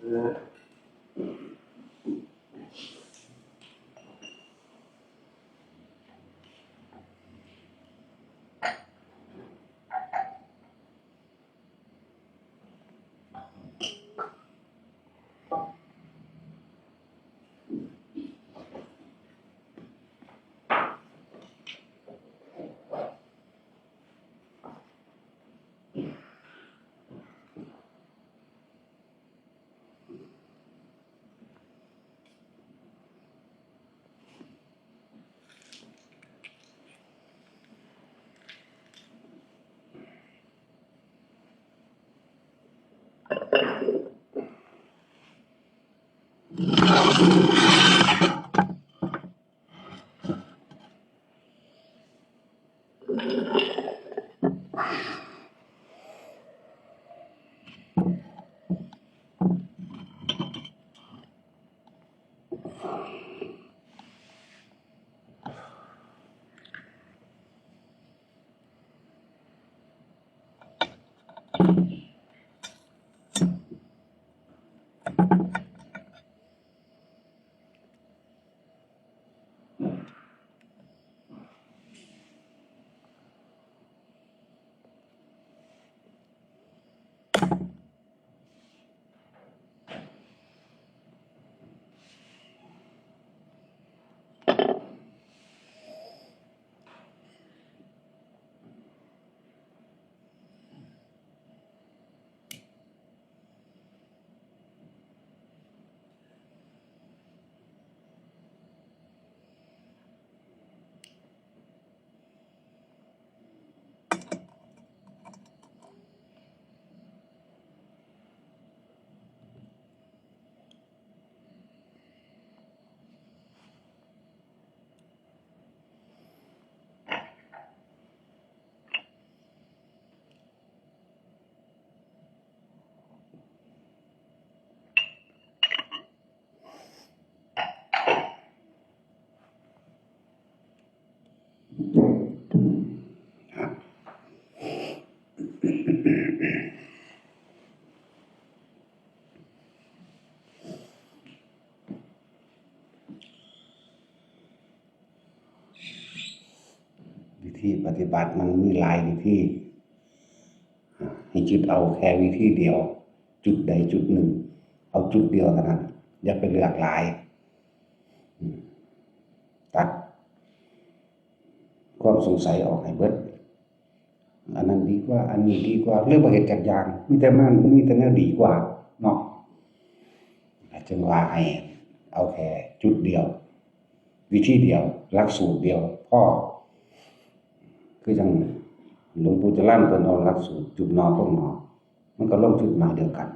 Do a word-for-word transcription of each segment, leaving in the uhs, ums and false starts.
วิธีปฏิบัติมันมีหลายวิธี ให้ยึดเอาแค่วิธีเดียว จุดใดจุดหนึ่ง เอาจุดเดียวเท่านั้น อย่าไปเลือกหลาย อืม ตัดความสงสัยออกให้เบิด อันนั้นดีกว่า อันนี้ดีกว่า เลยบ่เฮ็ดจักอย่าง มีแต่มัน มีแต่แนวดีกว่า เนาะ จึงว่าให้เอาแค่จุดเดียว วิธีเดียว หลักสูตรเดียว พอ คือจั่งหลวงปู่จรัญเพิ่นเอาหลักสูตรจุดหนอพองหนอ มันก็ลงจุดหมายเดียวกัน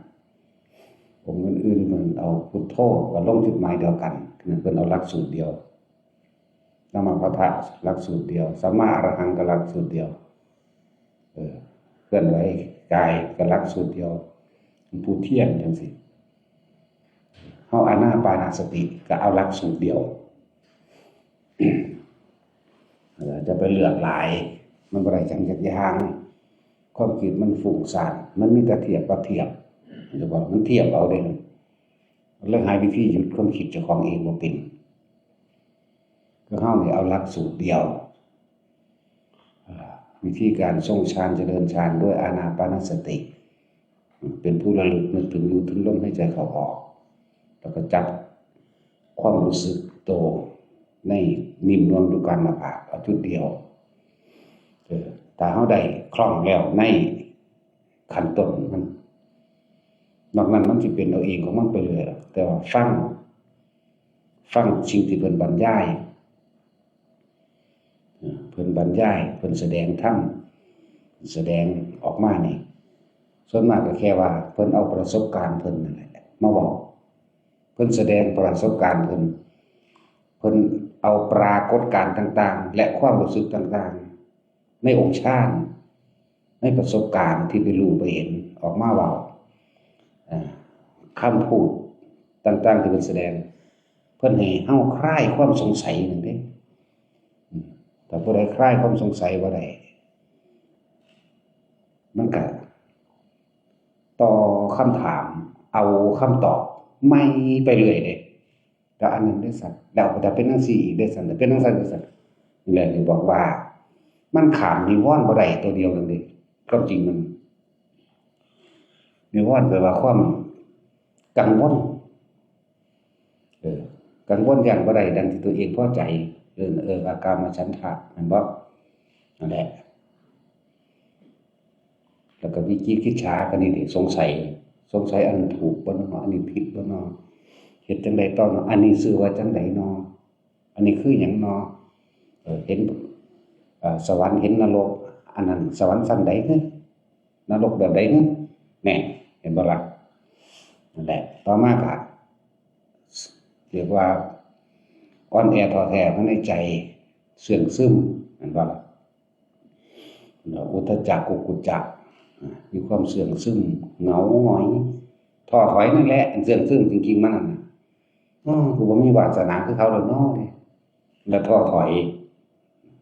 องค์อื่นๆเพิ่นเอาพุทโธก็ลงจุดหมายเดียวกัน นั่นเพิ่นเอาหลักสูตรเดียว นมะพะทะหลักสูตรเดียว สัมมาอรหังก็หลักสูตรเดียว เออ เคลื่อนไหวกายก็หลักสูตรเดียว หลวงปู่เทียนจั่งซี้ เฮาอานาปานสติก็เอาหลักสูตรเดียว เออ จะไปเลือกหลาย มันบ่ได้จังจักอย่าง ความคิดมันฟุ้งซ่าน มันมีแต่เทียบกับเทียบ จะบอกมันเทียบเอาเด้ มันเลยหาวิธีหยุดความคิดเจ้าของเองบ่เป็น คือเฮานี่เอาหลักสูตรเดียว อ่า วิธีการทรงฌานเจริญฌานด้วยอานาปานสติ เป็นผู้ระลึกนึกถึงอยู่ถึงลมหายใจเข้าออก แล้วก็จับความรู้สึกโตในนิ่มนวลอยู่กลางหน้าผาก เอาจุดเดียว เออ ถ้าเฮาได้คล่องแล้วในขั้นต้นมัน นอกนั้นมันสิเป็นเอาเองของมันไปเลยล่ะ แต่ว่าฟัง ฟังสิ่งที่เพิ่นบรรยาย เพิ่นบรรยาย เพิ่นแสดงธรรม แสดงออกมานี่ ส่วนมากก็แค่ว่าเพิ่นเอาประสบการณ์เพิ่นนั่นแหละมาเว้า เพิ่นแสดงประสบการณ์เพิ่น เพิ่นเอาปรากฏการณ์ต่างๆ และความรู้สึกต่างๆ ในองค์ฌาน ในประสบการณ์ที่ไปรู้ไปเห็นออกมาเว้า อ่า คำพูดต่างๆที่เพิ่นแสดง เพิ่นให้เฮาคลายความสงสัยนั่นเด้ อืม ถ้าผู้ใดคลายความสงสัยบ่ได้ มันก็ต่อคำถาม เอาคำตอบใหม่ไปเรื่อยเลย แล้วอันนั้นได้สั่น แล้วแต่เป็นจั่งซี้อีกได้สั่น แต่เป็นจั่งซั่นได้สั่น นี่แหละที่บอกว่า มันข้ามนิวรณ์บ่ได้ตัวเดียวนั่นเอง ความจริงมัน นิวรณ์แปลว่าความกังวล เออ กังวลย้านบ่ได้ดังที่ตัวเองพอใจ เออ เออ ว่ากามฉันทะ แม่นบ่ นั่นแหละ แล้วก็วิจิกิจฉา ก็นี่ดิ สงสัย สงสัยอันนั้นถูกบ่เนาะ อันนี้ผิดบ่เนาะ เฮ็ดจั่งใดต่อเนาะ อันนี้ชื่อว่าจั่งใดเนาะ อันนี้คือหยังเนาะ เออ เห็น เอ่อ สวรรค์ เห็นนรก อันนั้นสวรรค์ชั้นใดหึ นรกแบบใดหึ แน่ เห็นบ่ล่ะ นั่นแหละ ต่อมาก็ เรียกว่าอ่อนแอท้อแท้มาในใจ เสื่องซึม เห็นบ่ล่ะ อุทธัจจะ กุกกุจจะ อ่า มีความเสื่องซึม เหงาหงอย ท้อถอยนั่นแหละ อันเสื่องซึมจริงๆมันนั่นน่ะ อ้อ กูบ่มีวาสนาคือเขาแล้วเนาะ แล้วท้อถอย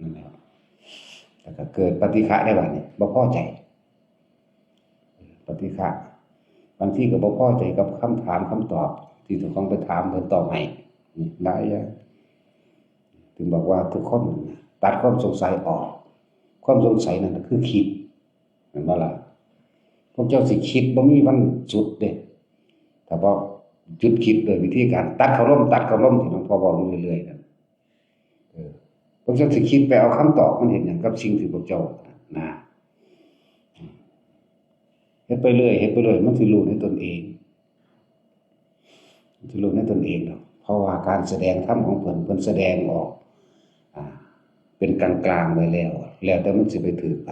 นั่นแหละ แล้วก็เกิดปฏิฆะได้บัดนี้ บ่พอใจ ปฏิฆะ บางทีก็บ่พอใจกับคำถามคำตอบ ที่เจ้าของไปถามเพิ่นตอบให้ นี่หลายอย่าง ถึงบอกว่าทุกคนตัดความสงสัยออก ความสงสัยนั่นน่ะคือคิด แม่นบ่ล่ะ พวกเจ้าสิคิดบ่มีวันสุดเด้ ถ้าบ่หยุดคิดโดยวิธีการตัดเข้าลม ตัดเข้าลมที่หลวงพ่อบอกอยู่เรื่อยๆนั่น เออ พวกเจ้าสิคิดไปเอาคำตอบมันเฮ็ดหยังกับสิ่งที่พวกเจ้านะ เฮ็ดไปเรื่อย เฮ็ดไปเรื่อย มันสิรู้ในตนเอง สิรู้ในตนเองดอก เพราะว่าการแสดงธรรมของเพิ่น เพิ่นแสดงออก อ่า เป็นกลางๆไว้แล้ว แล้วแต่มันสิไปถืกไผ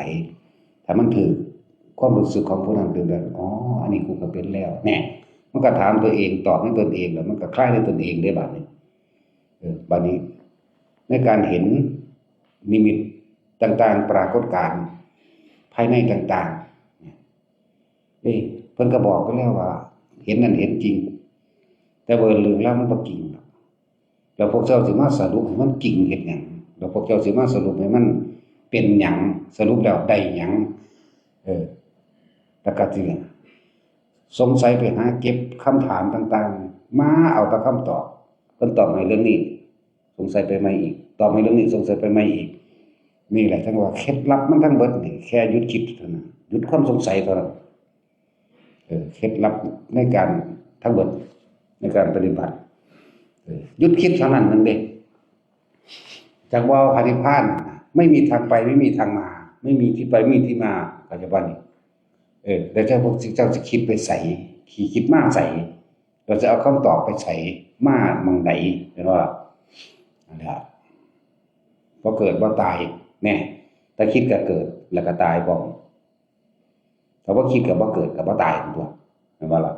ถ้ามันถืกความรู้สึกของผู้นั้นเป็นแบบ อ๋อ อันนี้กูก็เป็นแล้ว แน่ มันก็ถามตัวเอง ตอบในตนเอง แล้วมันก็คลายในตนเองได้บัดนี้ เออ บัดนี้ ในการเห็นนิมิตต่างๆ ปรากฏการณ์ภายในต่างๆ เนี่ย เอ้ย เพิ่นก็บอกไปแล้วว่า เห็นนั่นเห็นจริง แต่ว่าเรื่องราวมันบ่จริงหรอก แล้วพวกเจ้าสิมาสรุปให้มันจริงเฮ็ดหยัง แล้วพวกเจ้าสิมาสรุปให้มันเป็นหยัง สรุปแล้วได้หยัง เออ แล้วก็สิสงสัยไปหาเก็บคำถามต่างๆ มาเอาแต่คำตอบ เพิ่นตอบให้เรื่องนี้ สงสัยไปใหม่อีก ตอบให้เรื่องนี้ สงสัยไปใหม่อีก นี่แหละจั่งว่าเคล็ดลับมันทั้งเบิดนี่ แค่หยุดคิดเท่านั้น หยุดความสงสัยเท่านั้น เออ เคล็ดลับในการทั้งเบิด ในการปฏิบัติ เออ หยุดคิดเท่านั้นนั่นเอง จั่งว่าพระนิพพานไม่มีทางไป ไม่มีทางมา ไม่มีที่ไป ไม่มีที่มา ปัจจุบันนี้ เออ แล้วเจ้าพวกเจ้าสิคิดไปไส คิดมาไส เราจะเอาคำตอบไปไส มาหม่องใด เห็นบ่ล่ะ นั่นแหละ บ่เกิดบ่ตาย แน่ ถ้าคิดก็เกิด แล้วก็ตายพร้อม ถ้าบ่คิดก็บ่เกิดก็บ่ตายนั่นตั๊ว แม่นบ่ล่ะ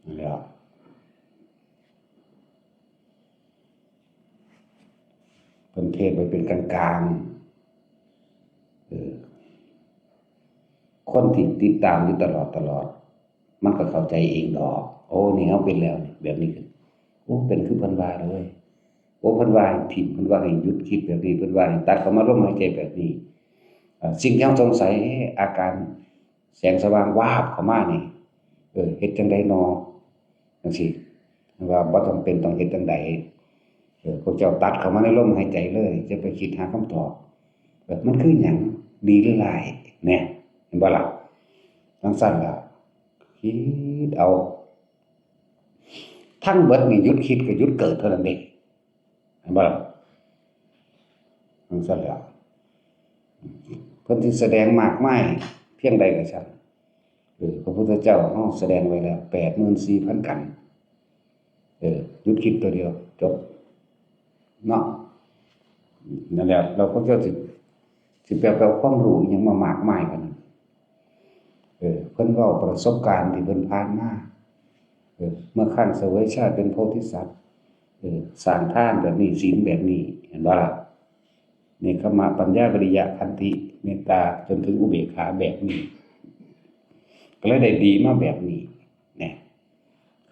นั่นแหละ เพิ่นเทศน์ไว้เป็นกลางๆ เออ คนที่ติดตามอยู่ตลอดตลอด มันก็เข้าใจเองดอก โอ้ นี่เฮาเป็นแล้วนี่ แบบนี้คือ โอ้ เป็นคือเพิ่นว่าเลย โอ้ เพิ่นว่าให้ถิ่ม เพิ่นว่าให้หยุดคิดแบบนี้ เพิ่นว่าให้ตัดเข้ามาลมหายใจแบบนี้ เอ่อ สิ่งที่เฮาสงสัย อาการแสงสว่างวาบเข้ามานี่ เออ เฮ็ดจั่งใดนอ จั่งซี้ ว่าบ่จำเป็นต้องเฮ็ดจั่งใด เออ พวกเจ้าตัดเข้ามาในลมหายใจเลย จะไปคิดหาคำตอบ เออ มันคือหยัง ดีหรือร้าย แน่ เห็นบ่ล่ะ จั่งซั่นล่ะ คิดเอา ทั้งเบิดนี่หยุดคิดก็หยุดเกิดเท่านั้นเอง เห็นบ่ล่ะ จั่งซั่นแหละ เพิ่นสิแสดงมากมายเพียงใดก็ช่าง เออ พระพุทธเจ้าเฮาแสดงไว้แล้ว แปดหมื่นสี่พัน กัน เออ หยุดคิดตัวเดียว จบ เนาะ นั่นแหละ แล้วพวกเจ้าสิ สิไปเอาความรู้อิหยังมามากมายปานนั้น เออ เพิ่นเว้าประสบการณ์ที่เพิ่นผ่านมา เออ เมื่อครั้งเสวยชาติเป็นโพธิสัตว์ เออ สร้างทานแบบนี้ ศีลแบบนี้ เห็นบ่ล่ะ เนกขัมมะ ปัญญา วิริยะ ขันติ เมตตา จนถึงอุเบกขาแบบนี้ ก็เลยได้ดีมาแบบนี้ เนี่ย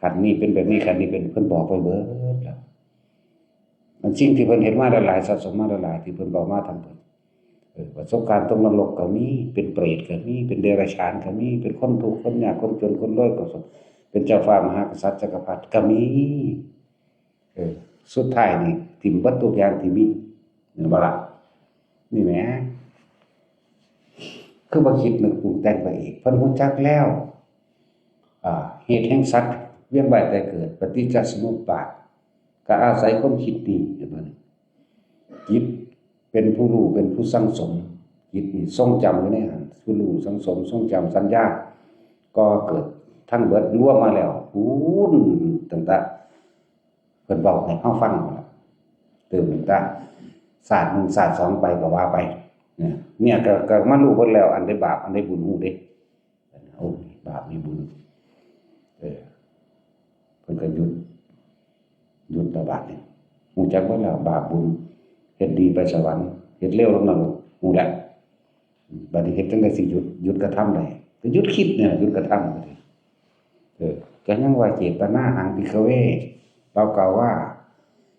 ขั้นนี้เป็นแบบนี้ ขั้นนี้เป็น เพิ่นบอกไปเบิดแล้ว มันสิ่งที่เพิ่นเฮ็ดมาหลายๆ สะสมมาหลายๆ ที่เพิ่นบอกมาทั้งเบิด ประสบการณ์ตกนรกก็มี เป็นเปรตก็มี เป็นเดรัจฉานก็มี เป็นคนทุกข์คนยากคนจนคนรวยก็สม เป็นเจ้าฟ้ามหากษัตริย์จักรพรรดิก็มี เออ สุดท้ายนี่ถิ่มเบิดทุกอย่างที่มี เห็นบ่ล่ะ นี่แหม คือบ่คิดนึกปรุงแต่งไปเอง เพิ่นรู้จักแล้ว อ่า เหตุแห่งสัตว์เวียนว่ายตายเกิด ปฏิจจสมุปบาท ก็อาศัยความคิดนี่ เห็นบ่นี่ จิตเป็นผู้รู้ เป็นผู้สั่งสม จิตนี่ทรงจำอยู่ในหั้น ผู้รู้สั่งสม ทรงจำสัญญา ก็เกิดทั้งเบิดรวมมาแล้ว พู้น ตั้งแต่เพิ่นเว้าให้เฮาฟังนั่นล่ะ เริ่มตั้งแต่ชาติหนึ่งชาติสองไปก็ว่าไป เนี่ย เนี่ยก็ ก็มารู้เบิดแล้ว อันใดบาป อันใดบุญ รู้เด้ โอ้ บาปมีบุญ เออ เพิ่นก็หยุด หยุดแล้วบาดนี้ รู้จักเบิดแล้ว บาปบุญ เฮ็ดดีไปสวรรค์ เฮ็ดเลวลงนรก รู้แล้ว บัดนี้เฮ็ดจั่งใดสิหยุด หยุดกระทำได้ ก็หยุดคิดเนี่ย หยุดกระทำบัดนี้ เออ ก็ยังว่าเจตนาหัง ภิกขเว เรากล่าวว่า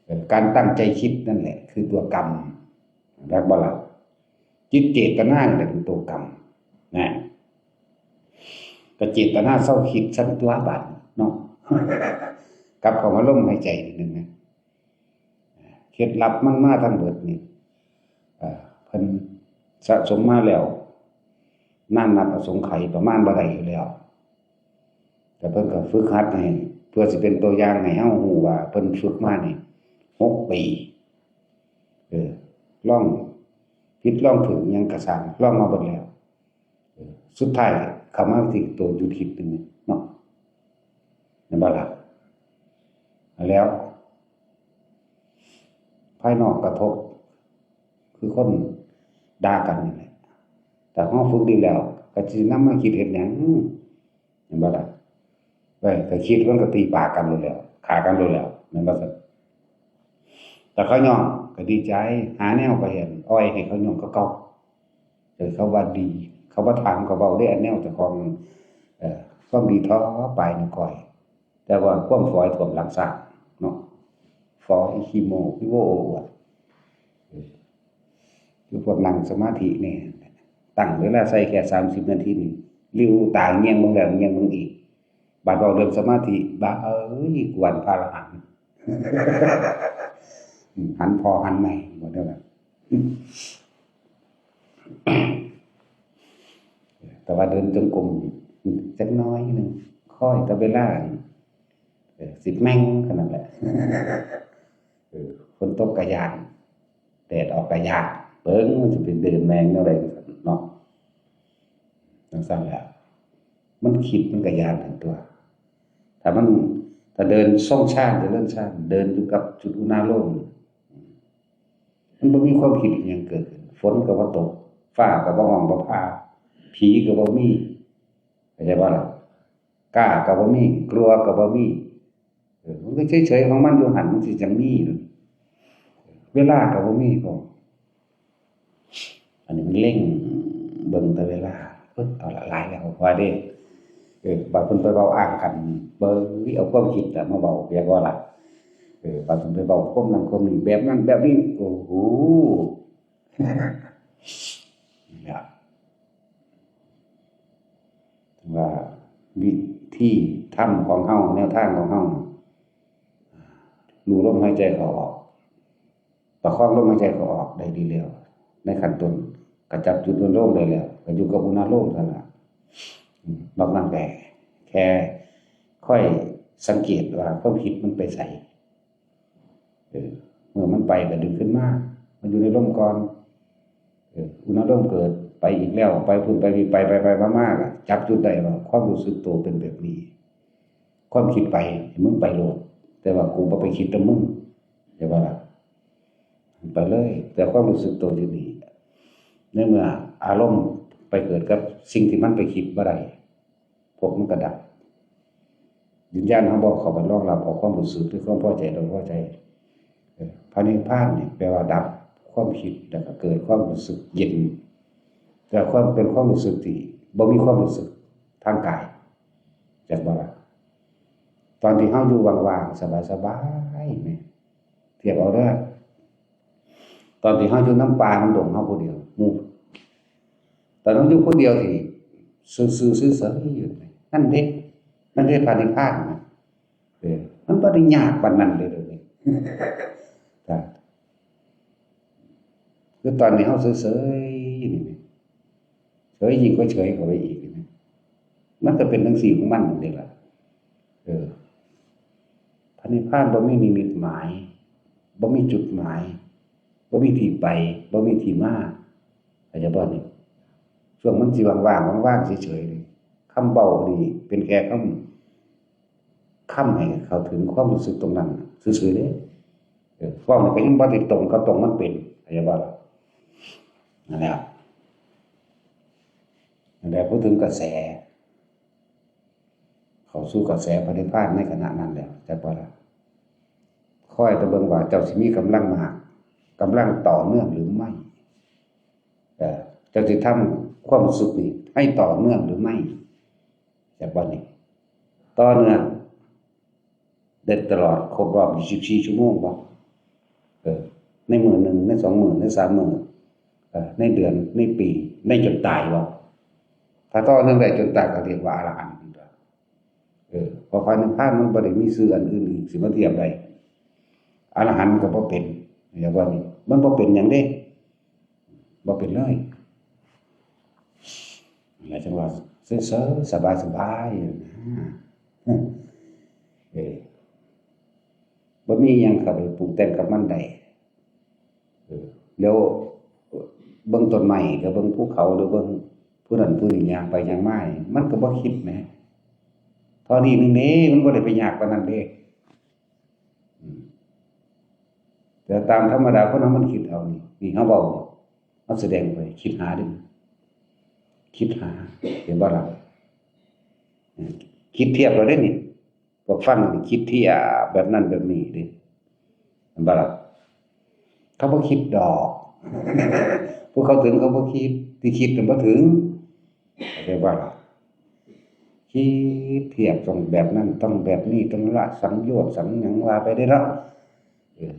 เอ่อ การตั้งใจคิดนั่นแหละ คือตัวกรรม แม่นบ่ล่ะ จิตเจตนานี่แหละเป็นตัวกรรม นะ ก็เจตนาเซาคิดซั่นตั๊วบาดนี้เนาะ กลับเข้ามาลมหายใจนิดนึงนะ เคล็ดลับมันมาทั้งเบิดนี่ เอ่อ เพิ่นสะสมมาแล้ว นานนับอสงไขยประมาณบ่ได้อยู่แล้ว แต่เพิ่นก็ฝึกหัดให้ เพื่อสิเป็นตัวอย่างให้เฮารู้ว่าเพิ่นฝึกมานี่หกปี เออ ลองผิดลองถูกหยังก็ซ่าง ลองมาเบิดแล้ว เออ สุดท้ายเข้ามาที่ตัวหยุดคิดนี่เนาะ แม่นบ่ล่ะ แล้ว ภายนอกกระทบ คือคนด่ากันนี่แหละ แต่เฮาฝึกดีแล้ว ก็สินำมาคิดเฮ็ดหยัง เห็นบ่ล่ะ เอ้ย ถ้าคิดมันก็ตีปากกันโลดแล้ว ฆ่ากันโลดแล้ว แม่นบ่ซั่น แต่เขาย่องก็ดีใจ หาแนวก็เห็น อ่อยให้เขาย่องคือเก่า เออ เขาว่าดี เขาบ่ถามก็เว้าเด้ อันแนวเจ้าของ เอ่อ ความดีท่อปลายนิ้วก้อย แต่ว่าความฝอยท่วมหลังช้างเนาะ ฝอยขี้โม้ ขี้โว้โอ้อวด เออ คือพวกนั่งสมาธินี่ ตั้งเวลาใส่แค่สามสิบนาทีนี่ หลิวตาเงี่ยงเบิ่งแล้วเงี่ยงเบิ่งอีก บาดเว้าเรื่องสมาธิ บาด เอ้ย กวนพระอรหันต์ หันพ่อหันแม่ บ่ได้ล่ะ แต่ว่าเดินจงกรมจักหน่อยหนึ่ง คอยแต่เวลา เออ สิบแม่งเท่านั้นแหละ เออ ฝนตกกะย้าน แดดออกกะย้าน เบิ่งมันสิเป็นเดินแม่งแนวใดเนาะ จั่งซั้นแหละ มันคิดมันกะย้านทั้งตัว ถ้ามัน ถ้าเดินทรงฌาน เจริญฌาน เดินอยู่กับจุดอุณาโลม มันบ่มีความคิดอิหยังเกิดขึ้น ฝนก็บ่ตก ฟ้าก็บ่ฮ้องบ่ผ่า ผีก็บ่มี เข้าใจบ่ล่ะ กล้าก็บ่มี กลัวก็บ่มี เออ มันก็เฉยๆของมันอยู่หั่น มันสิจั่งมี เวลาก็บ่มีพร้อม อันนี้มันเล็งเบิ่งแต่เวลา เอิ้น เอาละ หลายแล้ว ว่าเด้ เออ บาดเพิ่นไปเว้าอ้างกัน เบิ่ง เอาความคิดน่ะมาเว้า เรียกว่าล่ะ เออ บาดเพิ่นไปเว้าความนั้นความนี้ แบบนั้นแบบนี้ โอ้โห นี่ล่ะ ว่าวิธีทำของเฮา แนวทางของเฮา รู้ลมหายใจเข้าออก ประคองลมหายใจเข้าออกได้ดีแล้ว ในขั้นต้น ก็จับจุดอุณาโลมได้แล้ว ก็อยู่กับอุณาโลมเท่านั้นล่ะ อืม นอกนั้นก็แค่คอยสังเกตว่าความคิดมันไปไส เออ เมื่อมันไปก็ดึงขึ้นมา มันอยู่ในลมก่อน เออ อุณาโลมเกิด ไปอีกแล้ว ไปพุ้นไปพี้ ไปไปไปมามา ก็จับจุดได้ว่าความรู้สึกตัวเป็นแบบนี้ ความคิดไป ให้มึงไปโลด แต่ว่ากูบ่ไปคิดนำมึง เข้าใจบ่ล่ะ ไปเลย แต่ความรู้สึกตัวอยู่นี่ ในเมื่ออารมณ์ไปเกิดกับสิ่งที่มันไปคิดบ่ได้ พวกมันก็ดับ วิญญาณเฮาบ่เข้าไปรองรับเอาความรู้สึกหรือความพอใจหรือบ่พอใจ เออ พระนิพพานนี่แปลว่าดับความคิด แล้วก็เกิดความรู้สึกเย็น แต่ความ เป็นความรู้สึกที่บ่มีความรู้สึกทางกาย จักบ่ล่ะ ตอนที่เฮาอยู่ว่างๆ สบายๆ นี่ เทียบเอาเด้อ ตอนที่เฮาอยู่นำป่านำดงเฮาผู้เดียว หมู่ ตอนนั้นอยู่คนเดียวที่ซื่อๆซื่อๆอยู่ นั่นเด้ นั่นเด้พระนิพพานนะ เออ มันบ่ได้ยากปานนั้นเลยเดี๋ยวนี้ จ้ะ คือตอนนี้เฮาเฉยๆอยู่นี่แหม เฉยยิ่งกว่าเฉยเข้าไปอีกนี่แหม มันก็เป็นจั่งซี้ของมันนั่นเด้ล่ะ เออ พระนิพพานบ่มีนิมิตหมาย บ่มีจุดหมาย บ่มีที่ไป บ่มีที่มา เข้าใจบ่นี่ ช่วงมันสิว่างๆ ว่างๆ เฉยๆ นี่ คำเว้านี่เป็นแค่คำ คำให้เข้าถึงความรู้สึกตรงนั้นซื่อๆเด้ เออ เว้านี่ก็ยังบ่ได้ตรงกับตรงมันเป็น เข้าใจบ่ล่ะ นั่นแหละ นั่นแหละ พูดถึงกระแส เข้าสู่กระแสพระนิพพานในขณะนั้นแล้ว จักว่าล่ะ คอยแต่เบิ่งว่าเจ้าสิมีกำลังมาก กำลังต่อเนื่องหรือไม่ เอ่อ เจ้าสิทำความรู้สึกนี้ให้ต่อเนื่องหรือไม่ จักว่านี่ ต่อเนื่อง ได้ตลอดครบรอบยี่สิบสี่ชั่วโมงบ่ เออ ในมื้อหนึ่ง ในสองมื้อ ในสามมื้อ เออ ในเดือน ในปี ในจนตายบ่ ถ้าต่อเนื่องได้จนตายก็เรียกว่าอรหันต์ เออ เพราะพระนิพพานมันบ่ได้มีชื่ออันอื่นอีกสิมาเทียบได้ อรหันต์ก็บ่เป็น เรียกว่านี่ มันบ่เป็นหยังเด้ บ่เป็นเลย แล้วจังว่าเฉยๆ สบายๆ อยู่นะ เออ บ่มีหยังเข้าไปปรุงแต่งกับมันได้ เออ แล้วเบิ่งต้นไม้ หรือเบิ่งภูเขา หรือเบิ่งผู้นั้นผู้นี้ย่างไปย่างมานี่ มันก็บ่คิดแหม เท่านี้นึงเด้ มันบ่ได้ไปยากปานนั้นเด้ อืม แต่ตามธรรมดาคนเฮามันคิดเอานี่ นี่เฮาเว้านี่ เฮาแสดงไป คิดหาเด้ คิดหา เห็นบ่ล่ะ อืม คิดเทียบเอาเด้นี่ พวกฟังนี่คิดเทียบแบบนั้นแบบนี้เด้ เห็นบ่ล่ะ เขาบ่คิดดอก ผู้เข้าถึงเขาบ่คิด ที่คิดน่ะบ่ถึง เข้าใจบ่ล่ะ คิดเทียบต้องแบบนั้น ต้องแบบนี้ ต้องละสังโยชน์สังหยังว่าไปเด้เนาะ เออ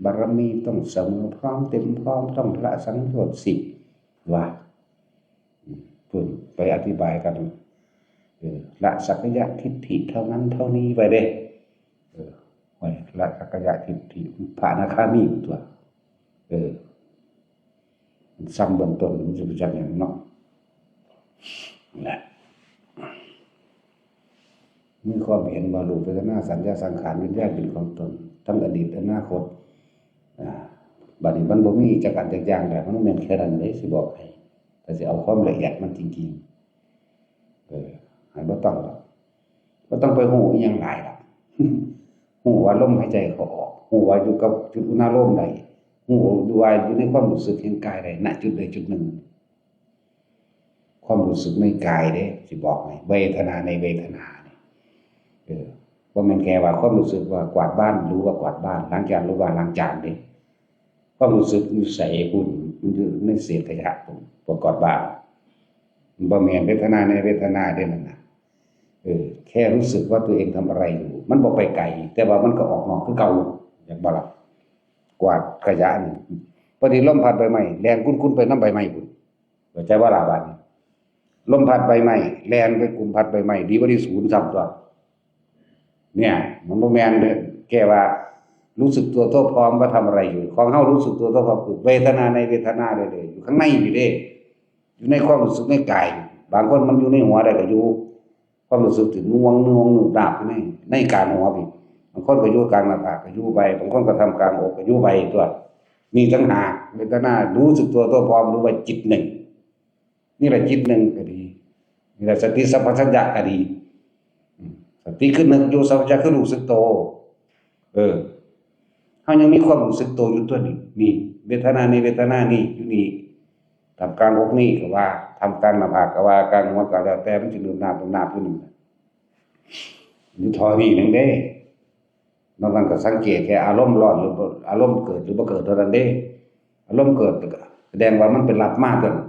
บารมีต้องเสมอพร้อมเต็มพร้อม ต้องละสังโยชน์สิบ ว่า อืม เพิ่นไปอธิบายกัน เออ ละสักกายทิฏฐิเท่านั้นเท่านี้ไปเด้ เออ โอ้ย ละสักกายทิฏฐิ พระอนาคามีตัว เออ มันซ้ำเบื้องต้น มันสิไปจักหยังเนาะ นั่นแหละ มีความเห็นว่ารูป เวทนา สัญญา สังขาร วิญญาณเป็นของตน ทั้งอดีต อนาคต อ่า บัดนี้มันบ่มีจักอันจักอย่างแล้ว มันแม่นแค่นั้นเด้ สิบอกให้ ถ้าสิเอาความละเอียดมันจริงๆ เออ ให้บ่ต้องหรอก บ่ต้องไปฮู้อิหยังหลายหรอก ฮู้ว่าลมหายใจเข้าออก ฮู้ว่าอยู่กับจุดอุณาโลมใด ฮู้ว่าอยู่ในความรู้สึกแห่งกายใด ณ จุดใดจุดหนึ่ง ความรู้สึกในกายเด้ สิบอกให้ เวทนาในเวทนานี่ เออ บ่แม่นแค่ว่าความรู้สึกว่ากวาดบ้าน รู้ว่ากวาดบ้าน ล้างจาน รู้ว่าล้างจานเด้ ความรู้สึกอยู่ไสพุ้น มันอยู่ในเศษขยะพุ้น บ่กวาดบ้าน มันบ่แม่นเวทนาในเวทนาเด้นั่นน่ะ เออ แค่รู้สึกว่าตัวเองทำอะไรอยู่ มันบ่ไปไกล แต่ว่ามันก็ออกนอกคือเก่า อยากบ่ล่ะ กวาดขยะนี่ พอดีลมพัดใบไม้ แล่นกุนๆไปนำใบไม้พุ้น เข้าใจบ่ล่ะบาดนี้ ลมพัดใบไม้ แล่นไปกุมพัดใบไม้ ดีกว่าที่ศูนย์ซ้ำตัว เนี่ย มันบ่แม่นเด้ แก้ว่ารู้สึกตัวทั่วพร้อมว่าทำอะไรอยู่ ของเฮารู้สึกตัวทั่วพร้อมคือเวทนาในเวทนาเลยเด้ อยู่ข้างในนี่เด้ อยู่ในความรู้สึกในกาย บางคนมันอยู่ในหัวได้ก็อยู่ ความรู้สึกที่หน่วงหน่วงหนึบหนับอยู่ใน ในกลางหัวพี้ บางคนก็อยู่กลางหน้าผากก็อยู่ไป บางคนก็ทำกลางอกก็อยู่ไปตัว มีต่างหาก เวทนารู้สึกตัวทั่วพร้อม รู้ว่าจิตหนึ่ง นี่แหละจิตหนึ่งก็ดี นี่แหละสติสัมปชัญญะก็ดี อืม สติคือนึกอยู่ สัมปชัญญะคือรู้สึกโต เออ เฮายังมีความรู้สึกโตอยู่ตัวนี้ นี่ เวทนานี่ เวทนานี่ อยู่นี่ ท่ามกลางอกนี่ก็ว่า ท่ามกลางหน้าผากก็ว่า กลางหัวก็แล้วแต่ มันสิหนึบหนับหนึบหนับอยู่นี่ อยู่เท่านี้หนึ่งเด้ นอกนั้นก็สังเกตแค่อารมณ์ร้อนหรือบ่ อารมณ์เกิดหรือบ่เกิดเท่านั้นเด้ อารมณ์เกิดก็แสดงว่ามันเป็นรับมาตัวนั้น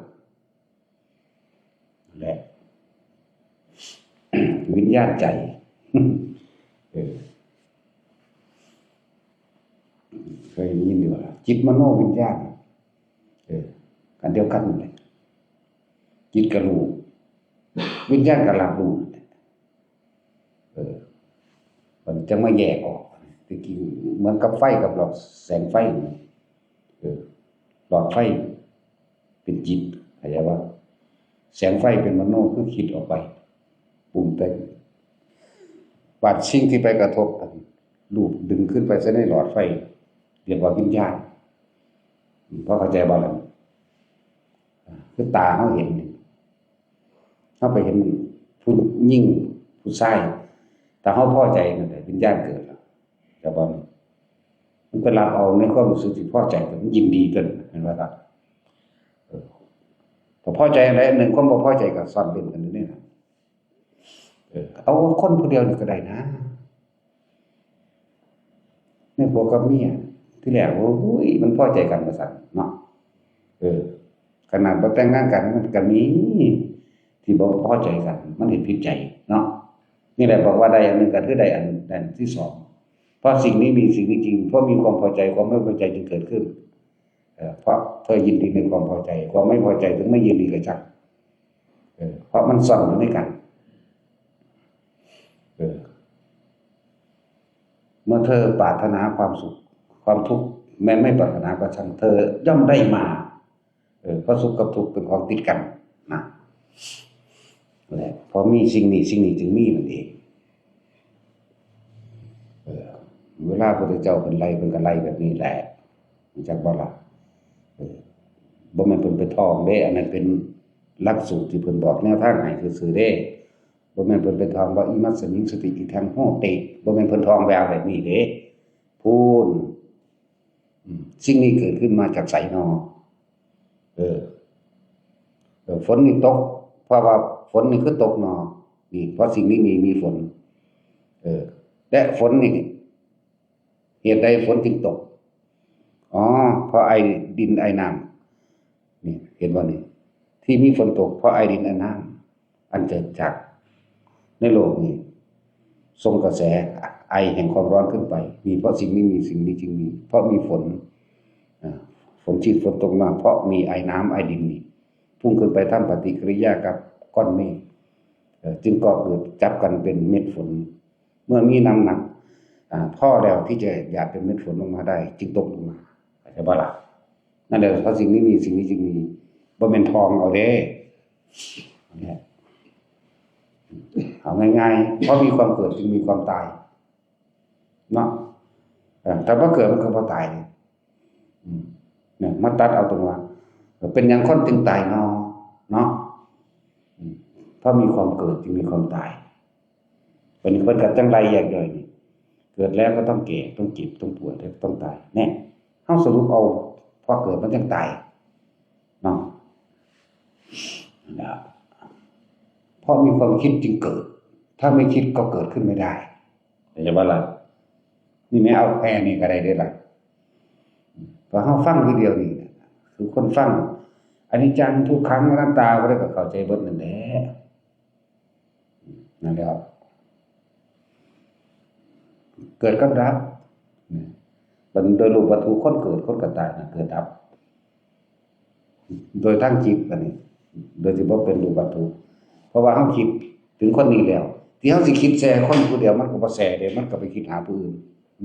และ วิญญาณใจ เออ เคยได้ยินอยู่ว่า จิตมโนวิญญาณ เออ อันเดียวกันนั่นแหละ จิตก็รู้ วิญญาณก็รับรู้ เออ มันจะมาแยกออก ที่จริงเหมือนกับไฟกับหลอดแสงไฟนี่ เออ หลอดไฟเป็นจิต เข้าใจว่า แสงไฟเป็นมโน คือคิดออกไป ปรุงแต่ง บาดสิ่งที่ไปกระทบ รูปดึงขึ้นไปใส่ในหลอดไฟ เรียกว่าวิญญาณ อืม พอเข้าใจบ่ล่ะ คือตาเฮาเห็นนี่ เฮาไปเห็นผู้หญิงผู้ชาย ถ้าเฮาพอใจนั่นแหละ วิญญาณเกิดแล้ว แต่ว่ามันไปรับเอาในความรู้สึกที่พอใจ แต่มันยินดีเกิน เห็นไหมครับ เออ ถ้าพอใจอะไรอันหนึ่ง ความบ่พอใจก็ซ่อนเร้นกันอยู่นี่นะ เออ เอาคนผู้เดียวนี่ก็ได้นะ ในผัวกับเมีย ที่แรก โอ้ย มันพอใจกันมาสั่นเนาะ เออ ขนาดบ่แต่งงานกัน มันก็มีที่บ่พอใจกัน มันเห็นผิดใจเนาะ นี่แหละบอกว่าได้อันหนึ่งก็คือได้อัน อันที่สอง เพราะสิ่งนี้มีสิ่งนี้จริง เพราะมีความพอใจ ความไม่พอใจจึงเกิดขึ้น เออ เพราะเธอยินดีในความพอใจ ความไม่พอใจถึงไม่ยินดีก็ช่าง เออ เพราะมันซ่อนอยู่ในกัน เออ เมื่อเธอปรารถนาความสุข ความทุกข์ แม้ไม่ปรารถนาก็ช่าง เธอย่อมได้มา เออ เพราะสุขกับทุกข์เป็นของติดกันนะ และพอมีสิ่งนี้ สิ่งนี้จึงมีนั่นเอง เออ เวลาพระพุทธเจ้าเพิ่นไล่ เพิ่นก็ไล่แบบนี้แหละ รู้จักบ่ล่ะ เออ บ่แม่นเพิ่นไปท่องเด้ อันนั้นเป็นหลักสูตรที่เพิ่นบอกแนวทางให้ซื่อๆเด้ บ่แม่นเพิ่นไปท่องว่า อิมัสสมิงสติ อิทังโหติ บ่แม่นเพิ่นท่องแววแบบนี้เด้ พู้น อืม สิ่งนี้เกิดขึ้นมาจากไสนอ เออ เออ ฝนนี่ตก เพราะว่าฝนนี่คือตกนอ นี่ เพราะสิ่งนี้มี มีฝน เออ และฝนนี่ เหตุใดฝนจึงตก อ๋อ เพราะไอดินไอน้ำ นี่ เห็นบ่นี่ ที่มีฝนตก เพราะไอดินไอน้ำ อันเกิดจากในโลกนี้ ส่งกระแสไอแห่งความร้อนขึ้นไป มี เพราะสิ่งนี้มี สิ่งนี้จึงมี เพราะมีฝน อ่า ฝนที่ฝนตกมา เพราะมีไอน้ำไอดินนี่ พุ่งขึ้นไปทำปฏิกิริยากับก้อนเมฆ เอ่อ จึงก่อเกิดจับกันเป็นเม็ดฝน เมื่อมีน้ำหนัก อ่า พอแล้วที่จะหยาดเป็นเม็ดฝนลงมาได้ จึงตกลงมา เข้าใจบ่ล่ะ นั่นแหละ เพราะสิ่งนี้มี สิ่งนี้จึงมี บ่แม่นท่องเอาเด้ เนี่ย เอาง่ายๆ เพราะมีความเกิดจึงมีความตาย เนาะ เออ ถ้าบ่เกิดมันก็บ่ตาย อืม เนี่ย มาตัดเอาตรงว่า เป็นหยังคนจึงตายเนาะ เนาะ อืม เพราะมีความเกิดจึงมีความตาย เป็น เพิ่นก็จั่งไล่แยกย่อยนี่ เกิดแล้วก็ต้องแก่ ต้องเจ็บ ต้องป่วย และต้องตาย เนี่ย เฮาสรุปเอา พอเกิดมันจั่งตาย เนาะ นะ เพราะมีความคิดจึงเกิด ถ้าไม่คิดก็เกิดขึ้นไม่ได้ เข้าใจบ่ล่ะ นี่แม่เอาแค่นี้ก็ได้เด้ล่ะ พอเฮาฟังทีเดียวนี่ คือคนฟัง อนิจจัง ทุกขัง อนัตตา บ่ได้ก็เข้าใจเบิดนั่นแหละ นั่นแหละ เกิดกับดับ เนี่ย มันโดยรูปวัตถุ คนเกิด คนก็ตายนะ เกิดดับ โดยทางจิตอันนี้ โดยที่บ่เป็นรูปวัตถุ เพราะว่าเฮาคิดถึงคนนี้แล้ว ที่เฮาสิคิดแซ่คนผู้เดียว มันก็บ่แซ่เด้ มันก็ไปคิดหาผู้อื่น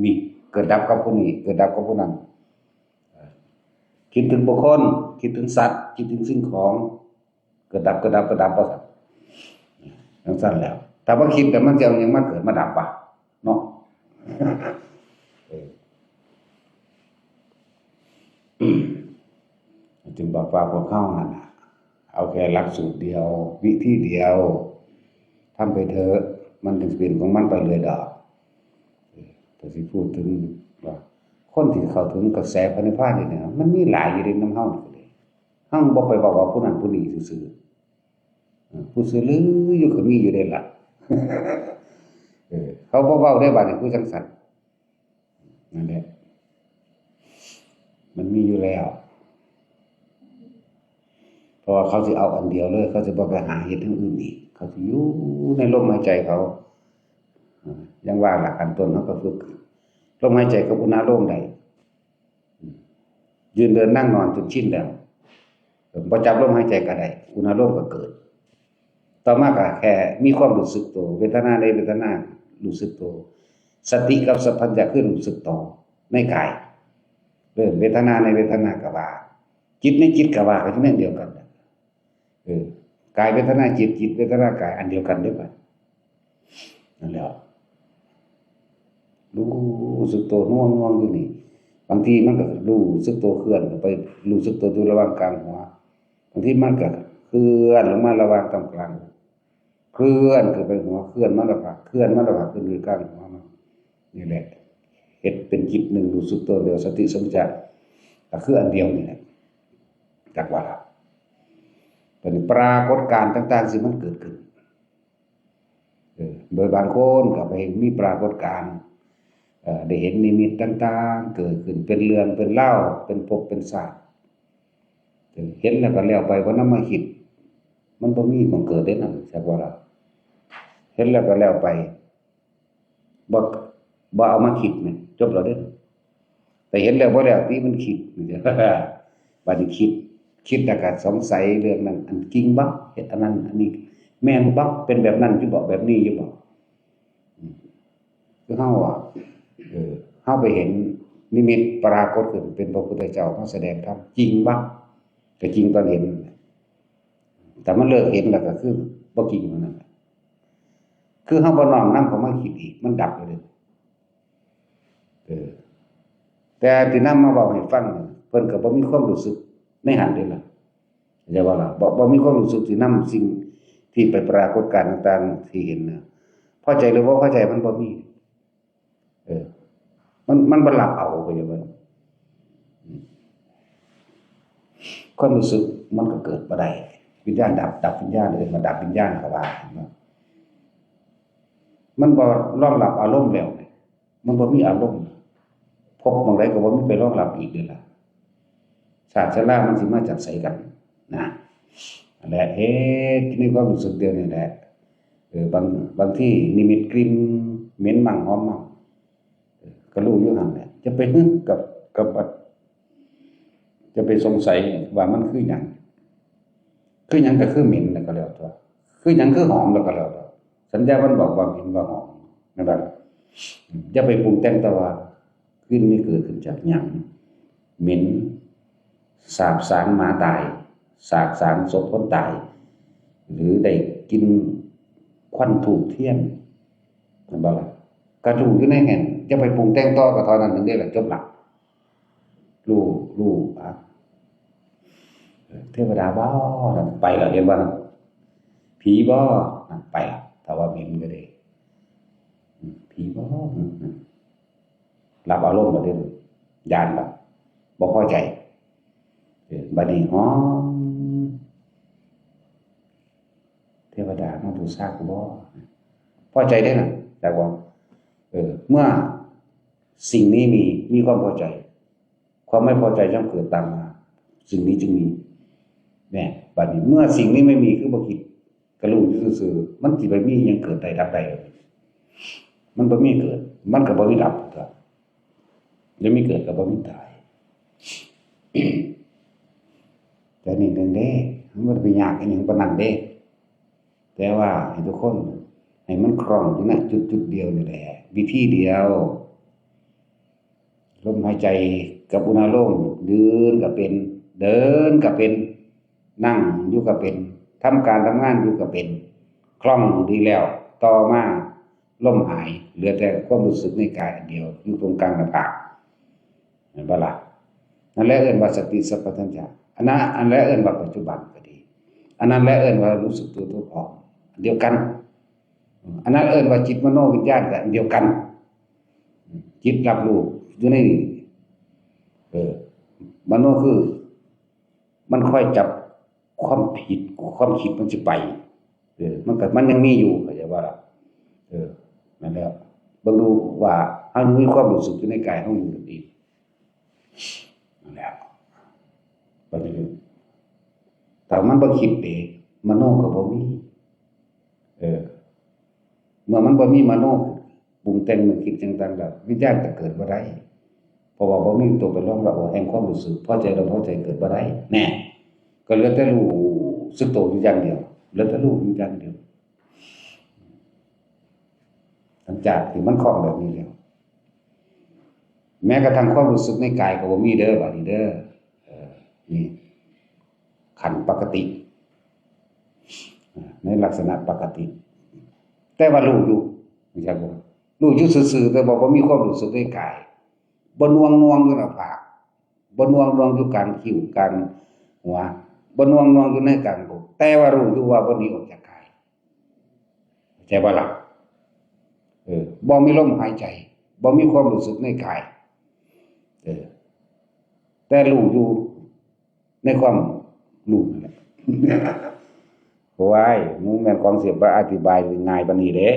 นี่ เกิดดับกับผู้นี้ เกิดดับกับผู้นั้น คิดถึงบุคคล คิดถึงสัตว์ คิดถึงสิ่งของ เกิดดับ เกิดดับ เกิดดับ ว่าซั่น จั่งซั่นแล้ว ถ้าบ่คิดแล้วมันจะเอาหยังมาเกิดมาดับวะ เนาะ เออ จึงบอกว่าพวกเฮานั่นน่ะ เอาแค่หลักสูตรเดียว วิธีเดียว ทำไปเถอะ มันถึงสิเป็นของมันไปเลยดอก เออ แต่สิพูดถึงว่า คนที่เข้าถึงกระแสพระนิพพานนี่นะ มันมีหลายอยู่ในนำเฮานี่ก็เลย เฮาบ่ไปบอกว่าผู้นั้นผู้นี้ซื่อๆ เออ ผู้ซื่อลืออยู่ก็มีอยู่เด้ล่ะ เออ เขาบ่เว้าได้บาดนี้ ผู้จั่งซั่น นั่นแหละ มันมีอยู่แล้ว เพราะว่าเขาสิเอาอันเดียวเลย เขาสิบ่ไปหาเฮ็ดอย่างอื่นอีก เขาสิอยู่ในลมหายใจเขา เออ อย่างว่าล่ะ ขั้นต้นเขาก็ฝึก ลมหายใจกับอุณาโลมได้ อืม ยืนเดินนั่งนอนจนชินแล้ว บ่จับลมหายใจก็ได้ อุณาโลมก็เกิด ต่อมาก็แค่มีความรู้สึกตัว เวทนาในเวทนารู้สึกตัว สติกับสัมปชัญญะคือรู้สึกตัวในกาย เออ เวทนาในเวทนาก็ว่า จิตในจิตก็ว่า ก็อยู่ในอันเดียวกัน เออ กายเวทนาจิต จิตเวทนากาย อันเดียวกันเด้อบัด นั่นแหละ รู้สึกตัวน่วงๆอยู่นี่ บางทีมันก็รู้สึกตัวเคลื่อนไป รู้สึกตัวอยู่ระหว่างกลางหัว บางทีมันก็เคลื่อนลงมาระหว่างตรงกลาง เคลื่อนขึ้นไปหัว เคลื่อนมาหน้าผาก เคลื่อนมาหน้าผาก ขึ้นไปกลางหัวมัน นี่แหละ เฮ็ดเป็นจิตหนึ่ง รู้สึกตัวเดียว สติสัมปชัญญะ ก็คืออันเดียวนี่แหละ จักว่าละ เป็นปรากฏการณ์ต่างๆ ที่มันเกิดขึ้น เออ โดยบางคนก็ไปมีปรากฏการณ์ เอ่อ ได้เห็นนิมิตต่างๆ เกิดขึ้น เป็นเรื่องเป็นราว เป็นภพเป็นชาติ เออ เห็นแล้วก็แล้วไป บ่นำมาคิด มันบ่มีหม่องเกิดเด้นั่น จักว่าละ เห็นแล้วก็แล้วไป บ่ บ่เอามาคิดแหม จบแล้วเด้ แต่เห็นแล้วบ่แล้วติ มันคิด บัดนี้คิด คิดแล้วก็สงสัยเรื่องนั้น อันจริงบ่ เฮ็ดอันนั้น อันนี้แม่นบ่ เป็นแบบนั้นอยู่บ่ แบบนี้อยู่บ่ อืม คือเฮาอะ เออ เฮาไปเห็นนิมิตปรากฏขึ้นเป็นพระพุทธเจ้ามาแสดงธรรม จริงบ่ ก็จริงตอนเห็นนั่นแหละ แต่มันเลิกเห็นแล้วก็คือบ่จริงเท่านั้นแหละ คือเฮาบ่น้อมนำเข้ามาคิดอีก มันดับไปเลย เออ แต่ที่นำมาเว้าให้ฟังนี่ เพิ่นก็บ่มีความรู้สึกในหั้นเด้ล่ะ เข้าใจบ่ล่ะ บ่ บ่มีความรู้สึกที่นำสิ่งที่ไปปรากฏการณ์ต่างๆ ที่เห็นน่ะ พอใจหรือบ่พอใจมันบ่มี เออ มัน มันบ่รับเอา เข้าใจบ่ อืม ความรู้สึกมันก็เกิดบ่ได้ วิญญาณดับ ดับวิญญาณ เอิ้นว่าดับวิญญาณก็ว่า เห็นบ่ มันบ่รองรับอารมณ์แล้ว มันบ่มีอารมณ์ ภพหม่องใดก็บ่มีไปรองรับอีกเด้ล่ะ ชาติชรามันสิมาจากไสกันนะ นั่นแหละ เฮ็ดในความรู้สึกเดียวนี่แหละ เออ บาง บางทีนิมิตกลิ่นเหม็นมั่งหอมมั่ง เออ ก็รู้อยู่หั่นแหละ จะไปฮึกกับ กับ จะไปสงสัยว่ามันคือหยัง คือหยังก็คือเหม็นแล้วก็แล้วแต่ คือหยังคือหอมแล้วก็แล้วแต่ สัญญามันบอกว่าเหม็นว่าหอม แม่นบ่ล่ะ อืม อย่าไปปรุงแต่งแต่ว่ากลิ่นนี่เกิดขึ้นจากหยัง เหม็น สาบสางหมาตาย สาบสางศพคนตาย หรือได้กลิ่นควันธูปเทียน แม่นบ่ล่ะ ก็รู้อยู่ในหั้น อย่าไปปรุงแต่งต่อ ก็เท่านั้นหนึ่งเด้ล่ะ จบละ รู้ รู้ อ่ะ เทวดาบ่ นั่นไปแล้ว เห็นบ่นั่น ผีบ่ นั่นไปแล้ว ถ้าว่าเหม็นก็ดี อืม ผีบ่ อืม อืม รับอารมณ์แล้วเด้ ย้านละ บ่พอใจ เออ บัดนี้หอม เทวดามาบูชากูบ่ พอใจเด้น่ะ แต่ว่า เออ เมื่อสิ่งนี้มี มีความพอใจ ความไม่พอใจย่อมเกิดตามมา สิ่งนี้จึงมี เนี่ย บัดนี้เมื่อสิ่งนี้ไม่มี คือบ่คิด ก็รู้อยู่ซื่อๆ มันสิไปมีหยังเกิดได้ดับได้ มันบ่มีเกิด มันก็บ่มีดับ บ่มีเกิดก็บ่มีตาย แต่นี่หนึ่งเด้ มันบ่ได้ไปยากอีหยังปานนั้นเด้ แต่ว่าให้ทุกคนให้มันคล่องอยู่ณจุดจุดเดียวนี่แหละ วิธีเดียว ลมหายใจกับอุณาโลม ยืนก็เป็น เดินก็เป็น นั่งอยู่ก็เป็น ทำการทำงานอยู่ก็เป็น คล่องดีแล้ว ต่อมาลมหาย เหลือแต่ความรู้สึกในกายอันเดียว อยู่ตรงกลางหน้าผาก เห็นบ่ล่ะ นั่นแหละเอิ้นว่าสติสัมปชัญญะ อันนั้น อันนั้นแหละเอิ้นว่าปัจจุบันก็ดี อันนั้นแหละเอิ้นว่ารู้สึกตัวทั่วพร้อม อันเดียวกัน อันนั้นเอิ้นว่าจิตมโนวิญญาณก็อันเดียวกัน จิตรับรู้อยู่ในนี่ เออ มโนคือ มันคอยจับความผิด ความคิดมันสิไป เออ มันก็ มันยังมีอยู่ เข้าใจบ่ล่ะ เออ นั่นแหละ เบิ่งดูว่าเฮายังมีความรู้สึกอยู่ในกายเฮาอยู่หรือบ่ นั่นแหละ บัดนี้ ถ้ามันบ่คิดเด้ มโนก็บ่มี เออ เมื่อมันบ่มีมโนปรุงแต่งนึกคิดจั่งต่างแล้ว วิญญาณก็เกิดบ่ได้ เพราะว่าบ่มีตัวไปรองรับแห่งความรู้สึก พอใจบ่พอใจเกิดบ่ได้ แน่ ก็เหลือแต่รู้สึกตัวอยู่อย่างเดียว เหลือแต่รู้อยู่อย่างเดียว หลังจากที่มันคล่องแบบนี้แล้ว แม้กระทั่งความรู้สึกในกายก็บ่มีเด้อ บัดนี้เด้อ เออ นี่ ขั้นปกติ อ่า ในลักษณะปกติ แต่ว่ารู้อยู่ รู้จักบ่ รู้อยู่ซื่อๆ แต่ว่าบ่มีความรู้สึกในกาย บ่หน่วงๆ อยู่หน้าผาก บ่หน่วงๆ อยู่กลางคิ้วกลางหัว บ่หน่วงๆ อยู่ในกลางอก แต่ว่ารู้อยู่ว่าบ่หนีออกจากกาย เข้าใจบ่ล่ะ เออ บ่มีลมหายใจ บ่มีความรู้สึกในกาย เออ แต่รู้อยู่ในความรู้นั่นแหละ โอ้ย มันแม่นของสิว่าอธิบายง่ายปานนี้เด้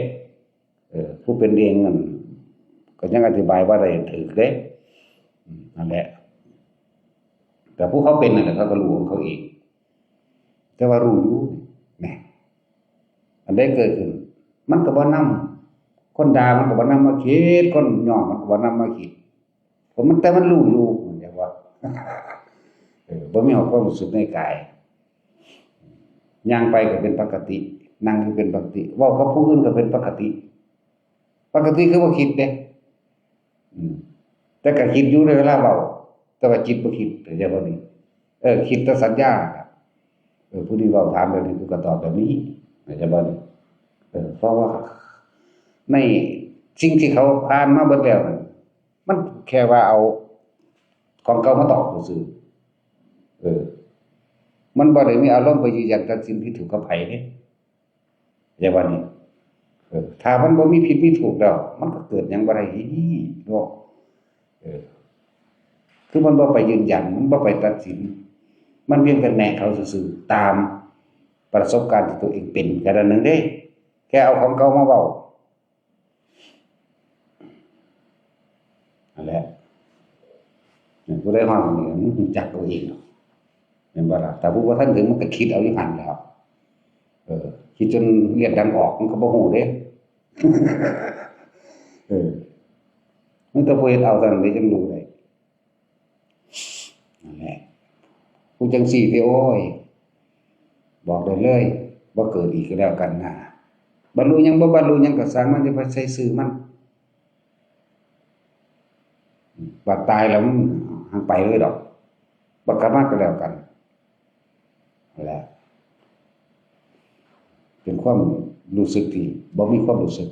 เออ ผู้เป็นเองนั่นก็ยังอธิบายบ่ได้ถูกเด้ อืม นั่นแหละ แต่ผู้เขาเป็นนั่นแหละ เขาก็รู้ของเขาเอง แต่ว่ารู้อยู่ แหม อันใดเกิดขึ้น มันก็บ่นำ คนด่ามันก็บ่นำมาคิด คนย่องมันก็บ่นำมาคิด เพราะมัน แต่มันรู้อยู่ เห็นบ่ เออ บ่มีความรู้สึกในกาย ย่างไปก็เป็นปกติ นั่งก็เป็นปกติ เว้ากับผู้อื่นก็เป็นปกติ ปกติคือบ่คิดเด้ อืม แต่ก็คิดอยู่ในเวลาเว้า แต่ว่าจิตบ่คิด เข้าใจบ่นี่ เออ คิดแต่สัญญา เออ ผู้นี้เว้าถามแบบนี้ กูก็ตอบแบบนี้ เข้าใจบ่นี่ เออ เพราะว่าในสิ่งที่เขาผ่านมาเบิดแล้วนั่น มันแค่ว่าเอาของเก่ามาตอบซื่อๆ เออ มันบ่ได้มีอารมณ์ไปยืนยันตัดสินผิดถูกกับไผเด้ เข้าใจบ่นี่ เออ ถ้ามันบ่มีผิดมีถูกแล้ว มันก็เกิดหยังบ่ได้อีกเนาะ เออ คือมันบ่ไปยืนยัน มันบ่ไปตัดสิน มันเพียงแต่แนะเขาซื่อๆ ตามประสบการณ์ที่ตัวเองเป็นแค่นั้นหนึ่งเด้ แค่เอาของเก่ามาเว้า นั่นแหละ ผู้ใดฮอดนี่มันรู้จักเอาเองดอก แม่นบ่ล่ะ แต่ผู้บ่ทันถึงมันก็คิดเอาอยู่หั่นแหล้ว เออ คิดจนเลือดดังออกมันก็บ่ฮู้เด้ เออ มันแต่ผู้เฮ็ดเอาเท่านั้นเด้จั่งรู้ได้ นั่นแหละ ผู้จั่งซี้ติ โอ้ย บอกได้เลย บ่เกิดอีกก็แล้วกันนะ บรรลุหยังบ่บรรลุหยังก็ซ่างมัน อย่าไปใส่ซื่อมัน บัดตายแล้วมันหังไปเลยดอก บ่กลับมาก็แล้วกัน นั่นแหละ เป็นความรู้สึกที่บ่มีความรู้สึก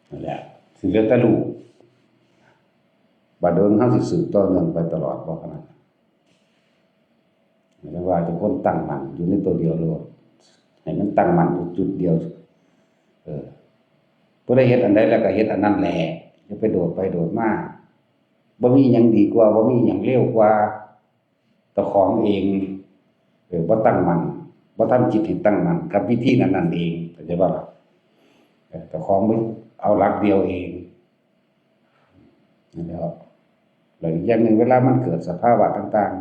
นั่นแหละ สิเหลือแต่รู้ บาดเดิมเฮาสิสืบต่อเนื่องไปตลอดบ่ขนาดนั้น เรียกว่าทุกคนตั้งมั่นอยู่ในตัวเดียวโลด ให้มันตั้งมั่นอยู่จุดเดียว เออ ผู้ใดเฮ็ดอันใดแล้วก็เฮ็ดอันนั้นแหละ อย่าไปโดดไปโดดมา บ่มีหยังดีกว่า บ่มีหยังเลวกว่า เจ้าของเอง เออ บ่ตั้งมั่น บ่ทำจิตให้ตั้งมั่นกับวิธีนั้นๆ เอง เข้าใจบ่ล่ะ เออ เจ้าของบ่เอาหลักเดียวเอง นั่นแหละ แล้วอีกอย่างหนึ่ง เวลามันเกิดสภาวะต่าง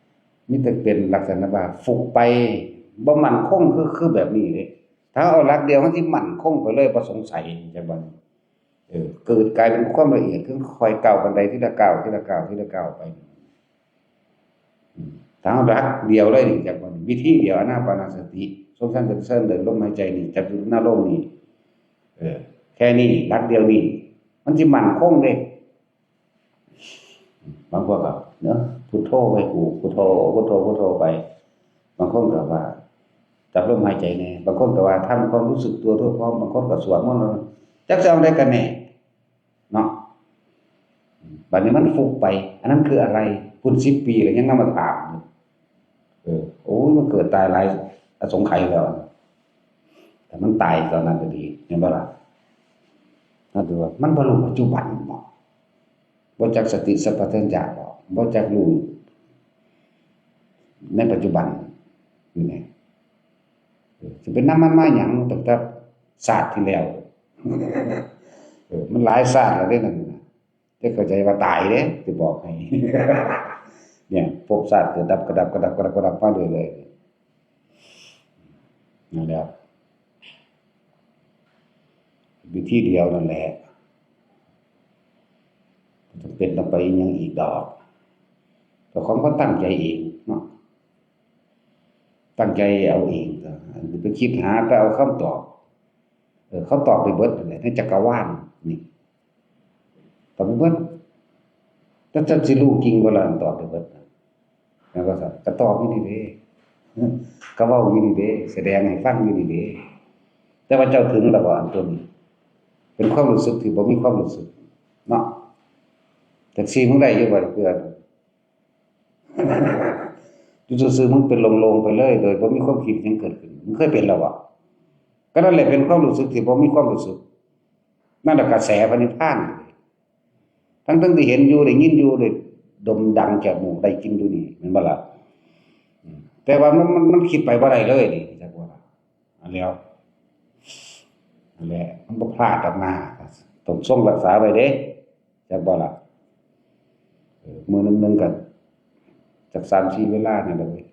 ๆ มีแต่เป็นลักษณะว่าฟุบไป บ่มั่นคง คือ คือแบบนี้เด้ ถ้าเอาหลักเดียว มันสิมั่นคงไปเลย บ่สงสัย จังบ่ เออ เกิดกลายเป็นความละเอียด คือค่อยก้าวบันไดทีละก้าว ทีละก้าว ทีละก้าวไป อืม ถ้าเอาหลักเดียวเลยนี่ จังบ่ วิธีเดียว อานาปานสติ ทรงฌานเดินเส้นเดินลมหายใจนี่ จับอยู่หน้าลมนี่ เออ แค่นี้ หลักเดียวนี่ มันสิมั่นคงเด้ บางคนก็เนาะ พุทโธไปกู พุทโธ พุทโธ พุทโธไป บางคนก็ว่า จับลมหายใจแน่ บางคนก็ว่าทำความรู้สึกตัวทั่วพร้อม บางคนก็สวดมนต์ จักสิเอาได้กันแน่ เนาะ บัดนี้มันฟุบไป อันนั้นคืออะไร พุ้นสิบปีแล้วยังนำมาถามอยู่ เออ โอ้ย มันเกิดตายหลายอสงไขยแล้ว แต่มันตายตอนนั้นก็ดี เห็นบ่ล่ะ นั่นคือว่ามันบ่รู้ปัจจุบันบ่ บ่จักสติสัมปชัญญะบ่ บ่จักรู้ในปัจจุบัน นี่ไง เออ สิเป็นนำมันมาหยังตั้งแต่ชาติที่แล้ว เออ มันหลายชาติแล้วเด้นั่นน่ะ จะเข้าใจว่าตายเด้ สิบอกให้ เนี่ย ภพชาติเกิดดับ กระดับ กระดับ กระดับ กระดับมาเรื่อยๆ นั่นแหละ วิธีเดียวนั่นแหละ เป็นต้องไปอิหยังอีกดอก เจ้าของก็ตั้งใจเองเนาะ ตั้งใจเอาเองก็ อันนี้ไปคิดหาแต่เอาคำตอบ เออ เขาตอบไปเบิดนั่นแหละ ในจักรวาลนี่ ตอบไปเบิด แต่จะสิรู้จริงบ่ล่ะ ตอบไปเบิดนะ แล้วก็ก็ตอบอยู่นี่เด้ ก็เว้าอยู่นี่เด้ แสดงให้ฟังอยู่นี่เด้ แต่ว่าเจ้าถึงแล้วบ่ อันตัวนี้ เป็นความรู้สึกที่บ่มีความรู้สึกเนาะ แท็กซี่มึงได้อยู่บ่เพื่อน อยู่ซื่อๆ มึงเป็นโล่งๆ ไปเลย โดยบ่มีความคิดหยังเกิดขึ้น มึงเคยเป็นแล้วบ่ ก็นั่นแหละเป็นความรู้สึกที่บ่มีความรู้สึก นั่นแหละกระแสพระนิพพาน ทั้งๆ ที่เห็นอยู่ ได้ยินอยู่ ได้ดมดังจมูก ได้กินอยู่นี่ แม่นบ่ล่ะ อืม แต่ว่ามัน มัน มันคิดไปบ่ได้เลยนี่ จักว่าล่ะ อันแล้ว นั่นแหละ มันบ่พลาดดอกนะ ต้องทรงรักษาไว้เด้ จักบ่ล่ะ เออ มื้อหนึ่งๆ ก็จักสามสี่เวลานั่นแหละเว้ย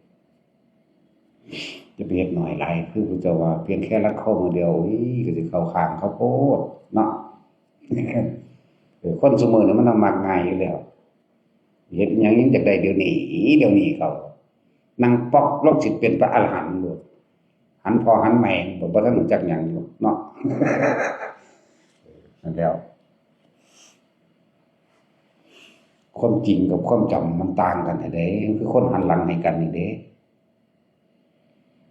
จะไปเฮ็ดน้อยหลาย คือพระเจ้าว่า เพียงแค่รัดข้อมือเดียว อุ้ย ก็สิเข้าข้างเขาโพดเนาะ เออ คนซุมื้อนี่มันมักง่ายอยู่แล้ว เฮ็ดหยังยังอยากได้เดี๋ยวนี้ เดี๋ยวนี้เขา นั่งป๊อกลงสิเป็นพระอรหันต์โลด หันพ่อหันแม่บ่ บ่ทันรู้จักหยังอยู่เนาะ นั่นแล้ว ความจริงกับความจำมันต่างกันแท้เด้ คือคนหันหลังให้กันนี่เด้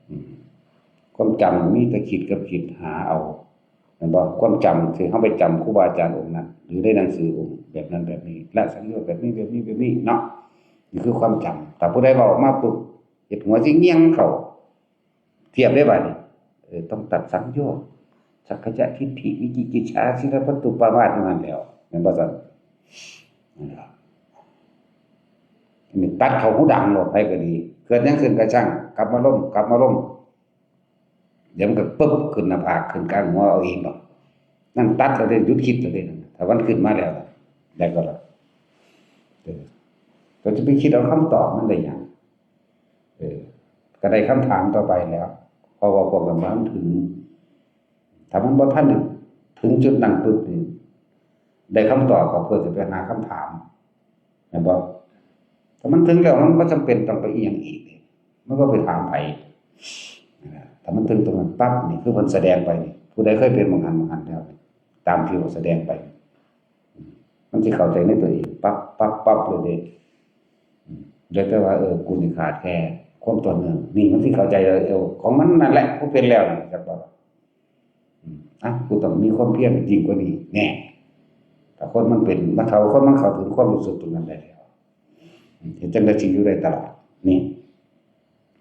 อืม ความจำมีแต่คิดกับคิดหาเอา แม่นบ่ ความจำคือเฮาไปจำครูบาอาจารย์องค์นั้น หรือในหนังสือองค์แบบนั้นแบบนี้ ละสังโยชน์แบบนี้ แบบนี้ แบบนี้เนาะ นี่คือความจำ ถ้าผู้ใดเว้าออกมาปุ๊บ เฮ็ดหัวสิเงี่ยงเข้า เทียบได้บัดนี้ เออ ต้องตัดสังโยชน์ สักกายทิฏฐิ วิจิกิจฉา ศีลพัตตุปามาส นั่นแหล้ว แม่นบ่ซั่น นั่นแหละ นี่ตัดเข้าหูดังโลด ไผก็ดี เกิดหยังขึ้นก็ช่าง กลับมาลม กลับมาลม เดี๋ยวมันก็ปึ๊บ ขึ้นหน้าผาก ขึ้นกลางหัวเอาเองดอก นั่นตัดแล้วเด้ หยุดคิดแล้วเด้ ถ้ามันขึ้นมาแล้ว ได้ก็ละ เออ ก็จะไปคิดเอาคำตอบมันได้หยัง เออ ก็ได้คำถามต่อไปแล้ว เพราะว่าพวกมันบ่ทันถึง ถ้ามันบ่ทันถึงจุดนั้นปุ๊บนี่ ได้คำตอบก็เพื่อจะไปหาคำถาม แม่นบ่ ถ้ามันถึงแล้วมันบ่จำเป็นต้องไปอิหยังอีก มันก็ไปถามไผ นะ ถ้ามันถึงตรงนั้นปั๊บนี่ คือเพิ่นแสดงไปนี่ ผู้ใดเคยเป็นหม่องหั้นหม่องหั้นแล้วนี่ ตามที่เพิ่นแสดงไป มันสิเข้าใจในตัวเอง ปั๊บ ปั๊บ ปั๊บเลยเด้ อืม เหลือแต่ว่า เออ กูนี่ขาดแค่ความต่อเนื่อง นี่มันสิเข้าใจเลย เออ ของมันนั่นแหละ ผู้เป็นแล้วนี่ จักว่า อืม อ่ะ กูต้องมีความเพียรยิ่งกว่านี้ แน่ ถ้าคนมันเป็น มันเข้า คนมันเข้าถึงความรู้สึกตรงนั้นได้แล้ว อืม เฮ็ดจั่งใดจึงอยู่ได้ตลอด นี่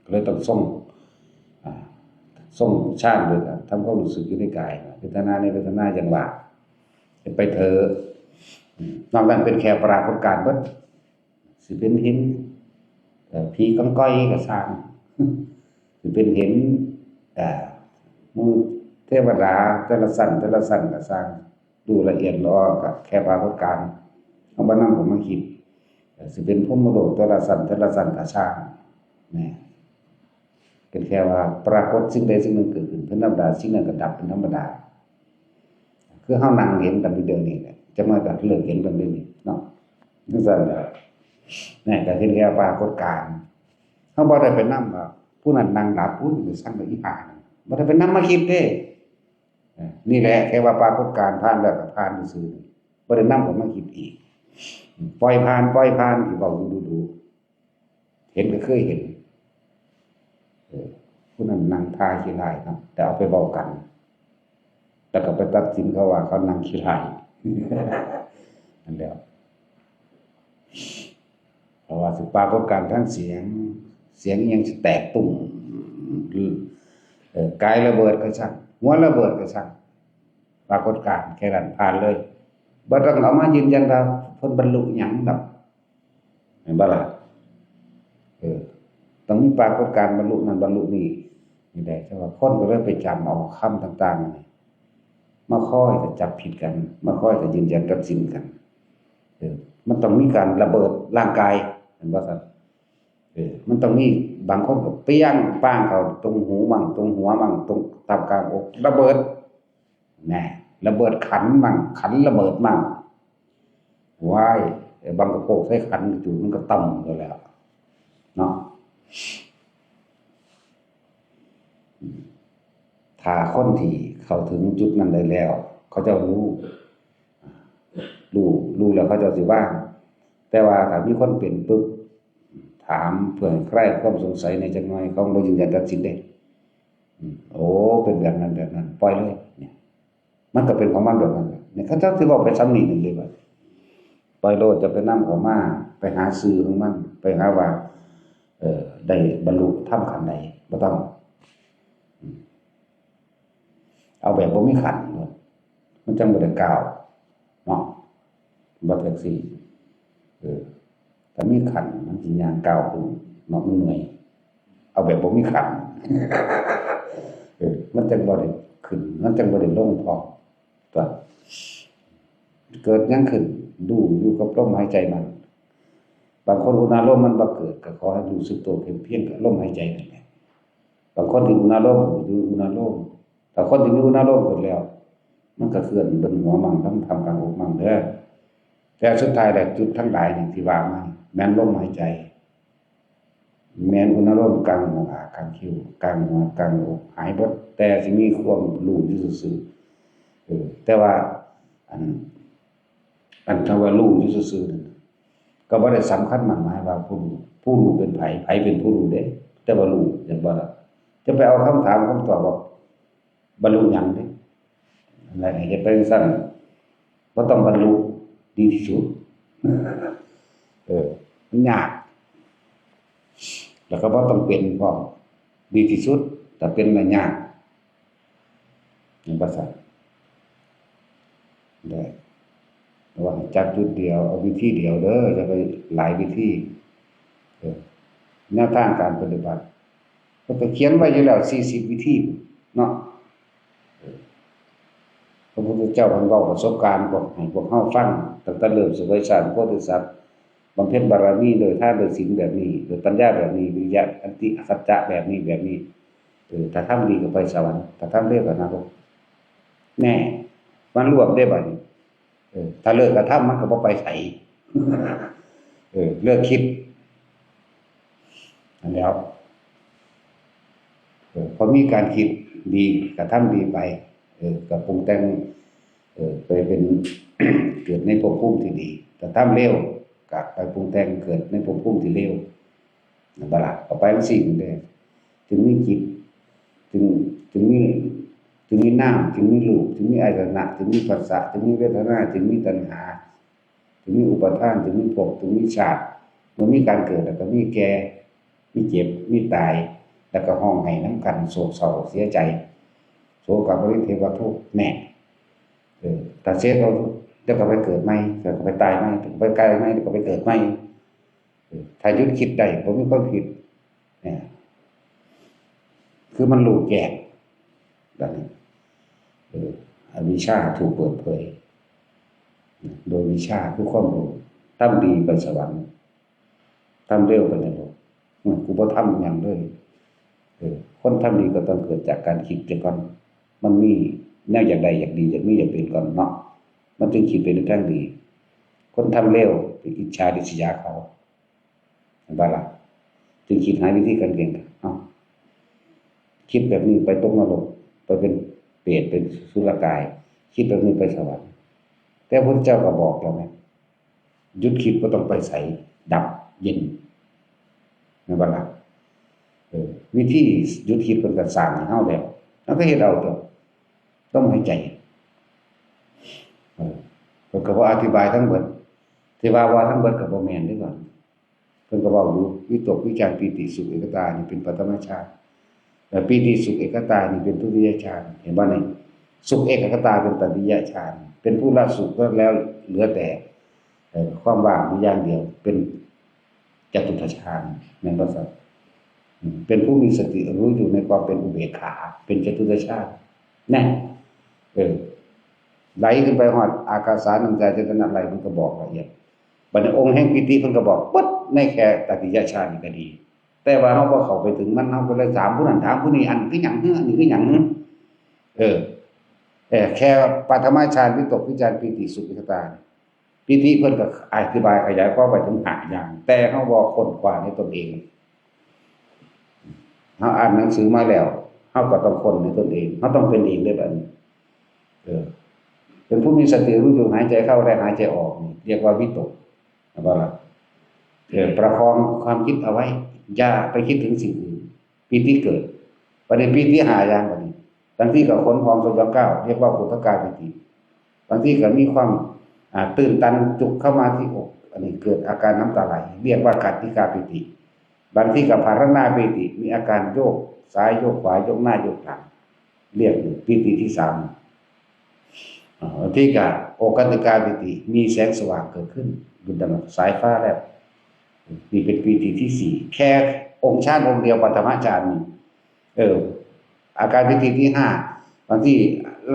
ก็เลยต้องทรง อ่า ทรงฌานด้วยกัน ทำความรู้สึกอยู่ในกาย เวทนาในเวทนาอย่างว่า ไปเถอะ อืม นอกนั้นเป็นแค่ปรากฏการณ์เบิด สิเป็นเห็น เอ่อ ผีกองกอยก็ซ่าง สิเป็นเห็น เอ่อ หมู่เทวดาแต่ละชั้น แต่ละชั้นก็ซ่าง ดูละเอียดละออก็แค่ปรากฏการณ์ เอามานำผมมาคิด เอ่อ สิเป็นพรหมโลกแต่ละชั้น แต่ละชั้นก็ซ่าง นะ เป็นแค่ว่าปรากฏสิ่งใดสิ่งหนึ่งเกิดขึ้นเป็นธรรมดา สิ่งนั้นก็ดับเป็นธรรมดา คือเฮานั่งเห็นกันอยู่เดี๋ยวนี้แหละ จักหน่อยก็เลิกเห็นกันเดี๋ยวนี้เนาะ จั่งซั้นแหละ นี่ก็เห็นแค่ปรากฏการณ์ เฮาบ่ได้ไปนำว่าผู้นั้นนั่งหลับ ผู้นี้สั่งว่าอีห่านั่น บ่ได้ไปนำมาคิดเด้ เออ นี่แหละแค่ว่าปรากฏการณ์ผ่านแล้วก็ผ่านซื่อๆ บ่ได้นำออกมาคิดอีก ปล่อยผ่าน ปล่อยผ่าน ที่เว้าอยู่ดูๆ เห็นก็เคยเห็น เออ ผู้นั้นนั่งท่าขี้ร้ายเนาะ แต่เอาไปเว้ากัน แล้วก็ไปตัดสินเขาว่าเขานั่งขี้ร้าย นั่นแหละ เพราะว่าสิปรากฏการณ์ทางเสียง เสียงอิหยังสิแตกตุ้ม เออ กายระเบิดก็ช่าง หัวระเบิดก็ช่าง ปรากฏการณ์แค่นั้นผ่านเลย บ่ต้องเอามายืนยันว่าเพิ่นบรรลุหยังดอก แม่นบ่ล่ะ เออ ต้องมีปรากฏการณ์บรรลุนั่นบรรลุนี่ นี่แหละ แต่ว่าคนก็เลยไปจำเอาคำต่างๆ นี่ มาคอยจะจับผิดกัน มาคอยจะยืนยันตัดสินกัน เออ มันต้องมีการระเบิดร่างกาย แม่นบ่ซั่น เออ มันต้องมีบางคนก็เปี้ยงป้างเข้าตรงหูมั่ง ตรงหัวมั่ง ตรงตามกลางอก ระเบิด แน่ ระเบิดขันมั่ง ขันระเบิดมั่ง ว้าย ไอ้บังกะโปกใส่ขันอยู่มันก็ต่ำอยู่แล้วเนาะ ถ้าคนที่เข้าถึงจุดนั้นได้แล้ว เขาเจ้ารู้ รู้ รู้แล้วเขาเจ้าสิว่าง แต่ว่าถ้ามีคนเป็นปุ๊บ ถามเพื่อให้คลายความสงสัยในจักหน่อย เขาบ่ยืนยันตัดสินเด้ อืม โอ้ เป็นแบบนั้นแบบนั้น ปล่อยเลย เนี่ย มันก็เป็นของมันแบบนั้นแหละ เนี่ย เขาเจ้าสิเว้าไปซ้ำนี่หนึ่งเลยบัด ปล่อยโลด จะไปนำเขามา ไปหาซื่อของมัน ไปหาว่า เอ่อ ได้บรรลุธรรมขั้นใด บ่ต้อง อืม เอาแบบบ่มีขันโลด มันจังบ่ได้ก้าว เนาะ บ่แท็กซี่ เออ ถ้ามีขันมันสิย่างก้าวขึ้นเนาะ มันเมื่อย เอาแบบบ่มีขัน เออ มันจังบ่ได้ขึ้น มันจังบ่ได้ลงพร้อม ตัว เกิดหยังขึ้น รู้อยู่กับลมหายใจมัน บางคนอุณาโลมมันบ่เกิด ก็ขอให้รู้สึกตัวเพียง เพียงกับลมหายใจนั่นแหละ บางคนที่อุณาโลมก็อยู่อุณาโลม แต่คนที่มีอุณาโลมเกิดแล้ว มันก็เคลื่อนบนหัวมั่ง ทั้งทำกลางอกมั่งเด้อ แต่สุดท้ายแล้วจุดทั้งหลายนี่ที่ว่ามา แม่นลมหายใจ แม่นอุณาโลมกลางหน้าผาก กลางคิ้ว กลางหัว กลางอก หายเบิด แต่สิมีความรู้อยู่ซื่อๆ เออ แต่ว่า อัน อันคำว่ารู้อยู่ซื่อๆนั่นน่ะ ก็บ่ได้สำคัญมั่นหมายว่าผู้รู้ ผู้รู้เป็นไผ ไผเป็นผู้รู้เด้ แต่ว่ารู้ เห็นบ่ล่ะ จะไปเอาคำถามคำตอบว่า บรรลุหยังเด้ อันนั้นให้เฮ็ดไปจั่งซั้น บ่ต้องบรรลุ ดีที่สุด เออ มันยาก แล้วก็บ่ต้องเป็นพร้อม ดีที่สุด ถ้าเป็นน่ะยาก เห็นบ่ซั้น ได้ แต่ว่าให้จับจุดเดียว เอาวิธีเดียวเด้อ อย่าไปหลายวิธี เออ แนวทางการปฏิบัติ เพิ่นก็เขียนไว้อยู่แล้ว สี่สิบวิธี เนาะ เออ พระพุทธเจ้าเพิ่นเว้าประสบการณ์พวก ให้พวกเฮาฟัง ตั้งแต่เริ่มเสวยฌานโพธิสัตว์ บำเพ็ญบารมีโดยทานโดยศีลแบบนี้ โดยปัญญาแบบนี้ วิริยะ ขันติ อสัจจะแบบนี้ แบบนี้ เออ ถ้าทำดีก็ไปสวรรค์ ถ้าทำเลวก็นรก แน่ มันรวบได้บัดนี้ เออ ถ้าเลิกกระทำมันก็บ่ไปไส เออ เลิกคิด นั่นแหล้ว เออ พอมีการคิดดี กระทำดีไป เออ ก็ปรุงแต่ง เออ ไปเป็น เกิดในภพภูมิที่ดี กระทำเลว ก็ไปปรุงแต่งเกิดในภพภูมิที่เลว นั่นบ่ล่ะ ก็ไปจั่งซี้นั่นเด้ จึงมีจิต จึง จึงมี จึงมีนาม จึงมีรูป จึงมีอายตนะ จึงมีผัสสะ จึงมีเวทนา จึงมีตัณหา จึงมีอุปาทาน จึงมีภพ จึงมีชาติ เมื่อมีการเกิดแล้วก็มีแก่ มีเจ็บ มีตาย แล้วก็ฮ้องไห้นำกัน โศกเศร้าเสียใจ โสกะปริเทวทุกข์ แน่ เออ ถ้าเสร็จแล้ว แล้วก็ไปเกิดใหม่ แล้วก็ไปตายใหม่ แล้วก็ไปตายใหม่ แล้วก็ไปเกิดใหม่ เออ ถ้าหยุดคิดได้ บ่มีความคิด เนี่ย คือมันรู้แจ้ง แบบนี้ เออ อวิชชาถูกเปิดเผย โดยวิชชาคือความรู้ ทำดีไปสวรรค์ ทำเลวไปนรก อืม กูบ่ทำหยังเลย เออ คนทำดีก็ต้องเกิดจากการคิดแต่ก่อน มันมีแนวอยากได้ อยากดี อยากมี อยากเป็นก่อนเนาะ มันจึงคิดไปในทางดี คนทำเลวไปอิจฉาริษยาเขา เห็นบ่ล่ะ จึงคิดหาวิธีการเลี่ยง เอ้า คิดแบบนี้ไปตกนรก ไปเป็นเปรต เป็นอสุรกาย คิดแบบนี้ไปสวรรค์ แต่พระพุทธเจ้าก็บอกแล้วไง หยุดคิดบ่ต้องไปไส ดับ เย็น แม่นบ่ล่ะ เออ วิธีหยุดคิดเพิ่นก็สร้างให้เฮาแล้ว เฮาก็เฮ็ดเอาตั๊ว ลมหายใจ เออ เพิ่นก็บ่อธิบายทั้งเบิด ที่ว่า ว่าทั้งเบิดก็บ่แม่นเด้ เพิ่นก็เว้าอยู่ วิตก วิจาร ปีติ สุข เอกคตา นี่เป็นปฐมฌาน และปีติ สุข เอกคตา นี่เป็นทุติยฌาน เห็นบ่นี่ สุข เอกคตา เป็นตติยฌาน เป็นผู้ละสุขแล้วเหลือแต่ เอ่อ ความว่างอยู่อย่างเดียว เป็นจตุตฌาน แม่นบ่ครับ อืม เป็นผู้มีสติรู้อยู่ในความเป็นอุเบกขา เป็นจตุตฌาน แน่ เออ ไหลขึ้นไปฮอดอากาสานัญจายตนะ ไหล มันก็บอกละเอียด บัดนี้องค์แห่งปีติเพิ่นก็บอกปึ๊ดในแค่ตติยฌานนี่ก็ดี แต่ว่าเฮาบ่เข้าไปถึงมัน เฮาก็เลยถามผู้นั้นถามผู้นี้ อันคือหยังหื้อ อันนี้คือหยังหื้อ เออ เออ แค่ปฐมฌาน วิตก วิจาร ปีติ สุข เอกคตา ปีติเพิ่นก็อธิบายขยายความไปถึงห้าอย่าง แต่เฮาบ่ค้นคว้าในตนเอง เฮาอ่านหนังสือมาแล้ว เฮาก็ต้องค้นในตนเอง เฮาต้องเป็นเองเด้อบัดนี้ เออ เป็นผู้มีสติรู้อยู่หายใจเข้าและหายใจออกนี่ เรียกว่าวิตก นะบ่ล่ะ เออ ประคองความคิดเอาไว้ อย่าไปคิดถึงสิ่งอื่น ปีติเกิด บัดนี้ปีติห้าอย่างบัดนี้ บางทีก็ขนพองสยองก้าว เรียกว่าอุทกาปีติ บางทีก็มีความ อ่า ตื้นตันจุกเข้ามาที่อก อันนี้เกิดอาการน้ำตาไหล เรียกว่าขัตติกาปีติ บางทีก็ภารณาปีติ มีอาการโยกซ้ายโยกขวา โยกหน้าโยกหลัง เรียกปีติที่สาม อ่า บางทีก็โอคัตติกาปีติ มีแสงสว่างเกิดขึ้น ดุจดังสายฟ้าแลบ นี่เป็นปีติที่สี่ แค่องค์ฌานองค์เดียว ปฐมฌานนี่ เออ อาการปีติที่ห้า บางที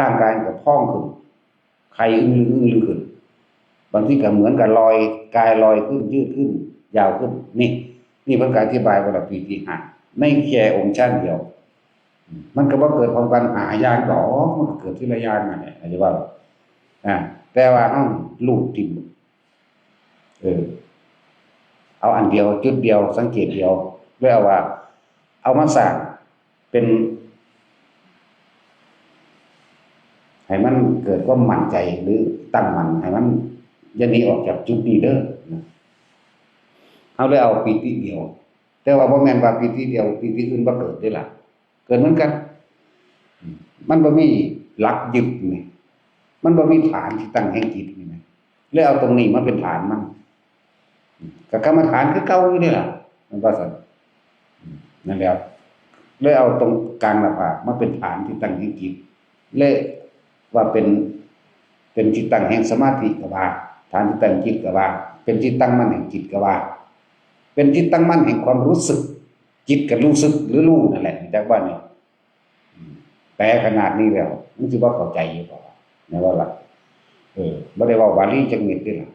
ร่างกายก็พองขึ้น ไข้อึ้งลึงอึ้งลึงขึ้น บางทีก็เหมือนกับลอย กายลอยขึ้น ยืดขึ้น ยาวขึ้น นี่ นี่เพิ่นก็อธิบายว่าปีติห้า ในแค่องค์ฌานเดียว มันก็บ่เกิดพร้อมกันห้าอย่างดอก มันก็เกิดทีละอย่างนั่นแหละ เข้าใจบ่ล่ะ อ่า แต่ว่าเฮาลูดถิ่ม เออ เอาอันเดียว จุดเดียว สังเกตเดียว แล้วเอาว่า เอามาสร้างเป็น ให้มันเกิดความมั่นใจ หรือตั้งมั่น ให้มันอย่าหนีออกจากจุดนี้เด้อนะ เอาเลยเอาปีติเดียว แต่ว่าบ่แม่นว่าปีติเดียว ปีติอื่นบ่เกิดเด้ล่ะ เกิดเหมือนกัน อืม มันบ่มีหลักยึดนี่ มันบ่มีฐานที่ตั้งแห่งจิตนี่นะ เลยเอาตรงนี้มาเป็นฐานมัน อืม ก็กรรมฐานคือเก่าอยู่นี่ล่ะ มันว่าซั่น อืม นั่นแหละ เลยเอาตรงกลางหน้าผากมาเป็นฐานที่ตั้งแห่งจิต เลยว่าเป็น เป็นที่ตั้งแห่งสมาธิก็ว่า ฐานที่ตั้งจิตก็ว่า เป็นที่ตั้งมั่นแห่งจิตก็ว่า เป็นที่ตั้งมั่นแห่งความรู้สึก จิตก็รู้สึกหรือรู้นั่นแหละ จักว่านี่ อืม แปลขนาดนี้แล้ว มันสิบ่เข้าใจอยู่บ่ แม่นบ่ล่ะ เออ บ่ได้เว้าบาลีจักเม็ดเด้ล่ะ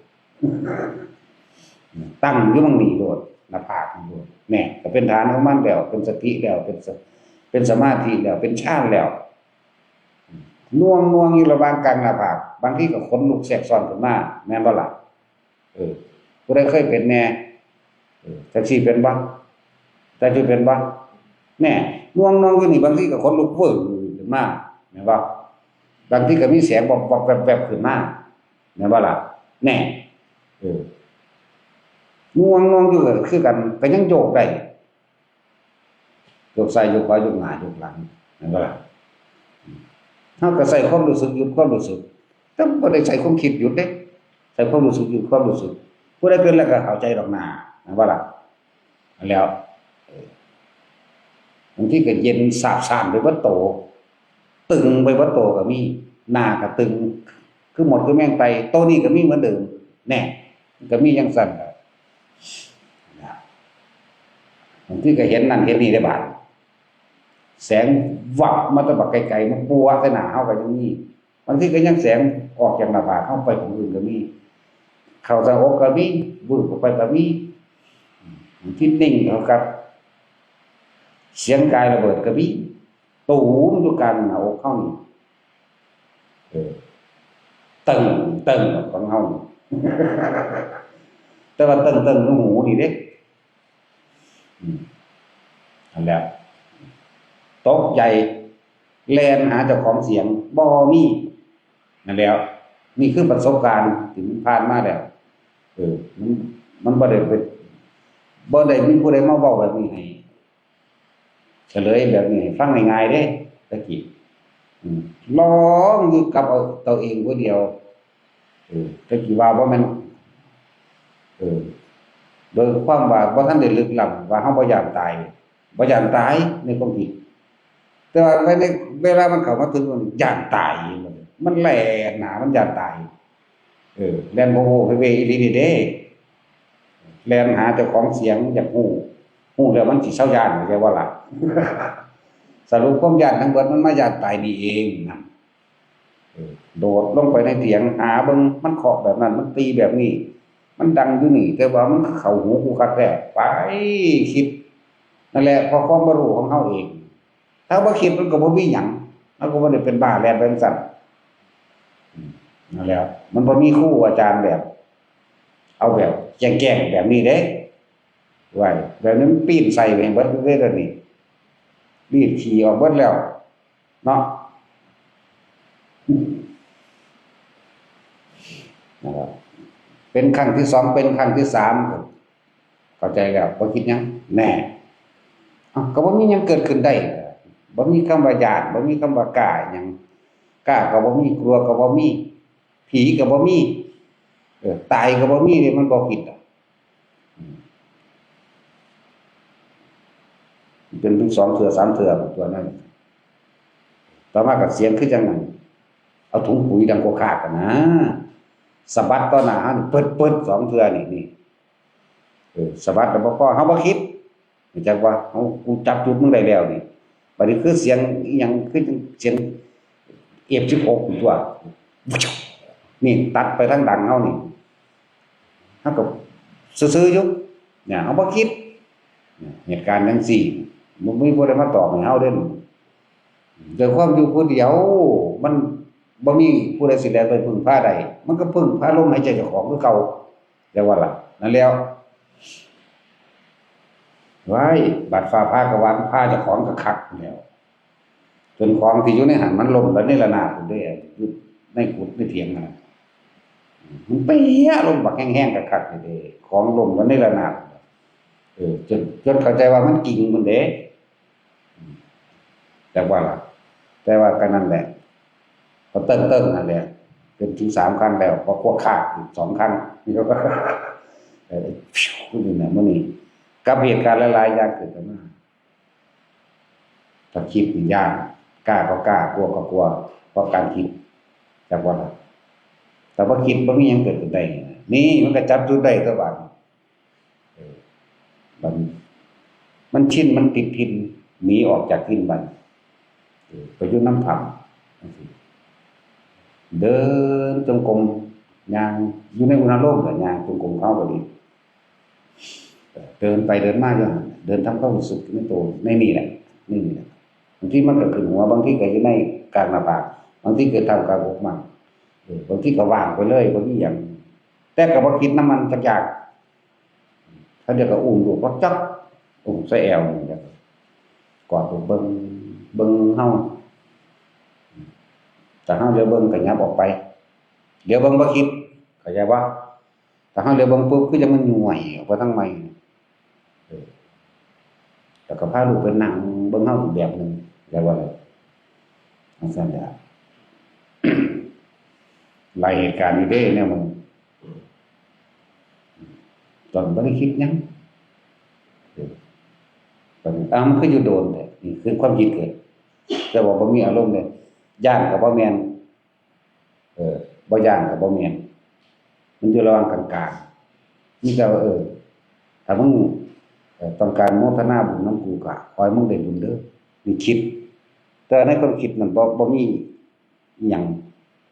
ตั้งอยู่หม่องนี้โลด หน้าผากนี่โลด แน่ ก็เป็นฐานของมันแล้ว เป็นสติแล้ว เป็นส- เป็นสมาธิแล้ว เป็นฌานแล้ว น่วงน่วงอยู่ระหว่างกลางหน้าผาก บางทีก็ขนลุกแทรกซ้อนขึ้นมา แม่นบ่ล่ะ เออ ผู้ใดเคยเป็นแน่ เออ จักซี่เป็นบ่ จักซี่เป็นบ่ แน่ น่วงน่วงอยู่นี่ บางทีก็ขนลุกเวิ้งขึ้นมา แม่นบ่ บางทีก็มีแสงวับวับแวบแวบขึ้นมา แม่นบ่ล่ะ แน่ เออ น่วงน่วงอยู่ก็คือกัน ก็ยังโยกได้ โยกซ้ายโยกขวา โยกหน้าโยกหลัง แม่นบ่ล่ะ เฮาก็ใช้ความรู้สึกหยุดความรู้สึก แต่บ่ได้ใช้ความคิดหยุดเด้ ใช้ความรู้สึกหยุดความรู้สึก ผู้ใดเป็นแล้วก็เข้าใจดอกนา แม่นบ่ล่ะ อันแล้ว เออ บางทีก็เย็นสาบซ่านไปเบิดโต ตึงไปเบิดโตก็มี หน้าก็ตึง คือหมดคือแมงไต่ โตนี้ก็มีเหมือนเดิม แน่ ก็มีจั่งซั่นล่ะ บางทีก็เห็นนั่นเห็นนี่ได้บาด แสงวับมาแต่บักไกลๆ มาปัวใส่หน้าเฮาก็ยังมี บางทีก็ยังแสงออกจากหน้าผากเฮาไปผู้อื่นก็มี เข้าใต้อกก็มี วืบเข้าไปก็มี บางทีนิ่งเข้ากับ เสียงกายระเบิดก็มี ตูมอยู่กลางหน้าอกเฮานี่ เออ ตึง ตึงของเฮานี่ แต่ว่าตึง ตึงอยู่หูนี่เด้ อืม นั่นแหละ ตกใจ แล่นหาเจ้าของเสียง บ่มี นั่นแหละ นี่คือประสบการณ์ที่มันผ่านมาแล้ว เออ มัน มันบ่ได้ไป บ่ได้มีผู้ใดมาเว้าแบบนี้ให้ เฉลยแบบนี้ให้ฟังง่ายๆเด้ ตะกี้ อืม ลองอยู่กับเอาตัวเองผู้เดียว เออ ตะกี้ว่าบ่แม่น เออ โดยความว่าบ่ทันได้ลึกล้ำ ว่าเฮาบ่ย้านตาย บ่ย้านตายในความคิด แต่ว่าใน ในเวลามันเข้ามาถึงมันย้านตาย มันแล่นหน้า มันย้านตาย เออ แล่นโพโพเวๆอีหลีนี่เด้ แล่นหาเจ้าของเสียงอยากฮู้ ฮู้แล้วมันสิเซาย้าน เข้าใจบ่ล่ะ สรุปความย้านทั้งเบิดมันมาย้านตายนี่เองนั่น เออ โดดลงไปในเถียง หาเบิ่ง มันเคาะแบบนั้น มันตีแบบนี้ มันดังอยู่นี่ แต่ว่ามันเข้าหูกูคักแท้ ไปคิด นั่นแหละ เพราะความบ่รู้ของเฮาเอง ถ้าบ่คิดมันก็บ่มีหยัง มันก็บ่ได้เป็นบ้าแล่นไปจั่งซั้น อืม นั่นแหละ มันบ่มีครูอาจารย์แบบ เอาแบบแจ้งๆแบบนี้เด้ ไว้แบบนี้มันปีนใส่ไปเบิดเลยเดี๋ยวนี้ รีดขี้ออกเบิดแล้ว เนาะ นะครับ เป็นครั้งที่สอง เป็นครั้งที่สาม เข้าใจแล้ว บ่คิดหยัง แน่ เอ้า ก็บ่มีหยังเกิดขึ้นได้ บ่มีคำว่าย้าน บ่มีคำว่ากล้าหยัง กล้าก็บ่มี กลัวก็บ่มี ผีก็บ่มี เออ ตายก็บ่มีเลย มันบ่คิดอะ อืม เป็นเพียงสองเทื่อสามเทื่อตัวนั้น ต่อมาก็เสียงคือจังนั้น เอาถุงปุ๋ยดังโคคากกันนะ สะบัดต่อหน้าเฮานี่ เปิดๆ สองเทื่อนี่ นี่ เออ สะบัดแล้วบ่พอ เฮาบ่คิด รู้จักว่า เฮา กูจับจุดมึงได้แล้วนี่ บัดนี้คือเสียงอิหยัง คือเสียง เอฟสิบหก นี่ตัว นี่ตัดไปทางดังเฮานี่ เฮาก็ซื่อๆอยู่ เนี่ย เฮาบ่คิด เนี่ย เหตุการณ์จังซี่ บ่มีผู้ใดมาตอบให้เฮาเด้ ด้วยความอยู่ผู้เดียว มันบ่มีผู้ใดสิแล่นไปพึ่งพาได้ มันก็พึ่งพาลมหายใจเจ้าของคือเก่า จั่งว่าล่ะ นั่นแหล้ว ว้าย บาดฟ้าผ่าก็ว่ามันผ่าเจ้าของคักๆ แหล้ว จนของที่อยู่ในหั้นมันล้มระเนระนาดพู้นเด้ อยู่ในกุฏิในเถียงนั่นน่ะ มันเปี้ยลงบักแฮงๆ คักๆ นี่เด้ ของล้มระเนระนาด เออ จน จนเข้าใจว่ามันกิ่งพู้นเด้ อืม จั่งว่าล่ะ แต่ว่าก็นั่นแหละ ก็เติ้งๆ นั่นแหละ เป็นถึงสามครั้งแล้ว ก็พวกคากอีกสองครั้ง เออ นี่นะ มื้อนี้ กับเหตุการณ์หลายๆ อย่างเกิดขึ้นมา ถ้าคิดนี่ย้าน กล้าก็กล้า กลัวก็กลัว เพราะการคิด จั่งว่าล่ะ แต่บ่คิดบ่มีหยังเกิดขึ้นได้ นี่มันก็จับจุดได้ตัวบาดนี้ เออ มัน มันชิน มันติดถิ่น หนีออกจากถิ่นมัน เออ ไปอยู่นำถ้ำจั่งซี้ เดินจงกรม ย่างอยู่ในอุณาโลมล่ะ ย่างจงกรมเขาก็ดี เออ เดินไปเดินมาอยู่หั่น เดินทำความรู้สึกในตัว ในนี่แหละ ในนี่แหละ บางทีมันก็ขึ้นหัว บางทีก็อยู่ในกลางหน้าผาก บางทีก็ท่ามกลางอกมั่น เออ บางทีก็ว่างไปเลย บ่มีหยัง แต่ก็บ่คิดนำมันจักอย่าง เขาเจ้าก็อุ้มลูกก็จับ อุ้มใส่แอวนี่ แล้วก็กอดลูก เบิ่ง เบิ่งเฮา แต่เฮาเหลียวเบิ่งก็หยับออกไป เหลียวเบิ่งบ่คิด เข้าใจบ่ แต่เฮาเหลียวเบิ่งปุ๊บ คือจั่งมันย้วยออกไปทางใหม่ เออ แล้วก็พาลูกไปนั่งเบิ่งเฮาอีกแบบหนึ่ง เรียกว่าอะไร จั่งซั้นล่ะ หลายเหตุการณ์อยู่เด้แนวมัน ตอนบ่ได้คิดหยัง เออ ตอนนี้ อ้าว มันคืออยู่โดนแท้ นี่คือความคิดเกิด แต่ว่าบ่มีอารมณ์เลย ย้านก็บ่แม่น เออ บ่ย้านก็บ่แม่น มันอยู่ระหว่างกลางๆ มีแต่ว่า เออ ถ้ามึง เอ่อ ต้องการโมทนาบุญนำกูก็ขอให้มึงได้บุญเด้อ นี่คิด แต่ในความคิดมันบ่ บ่มีอิหยัง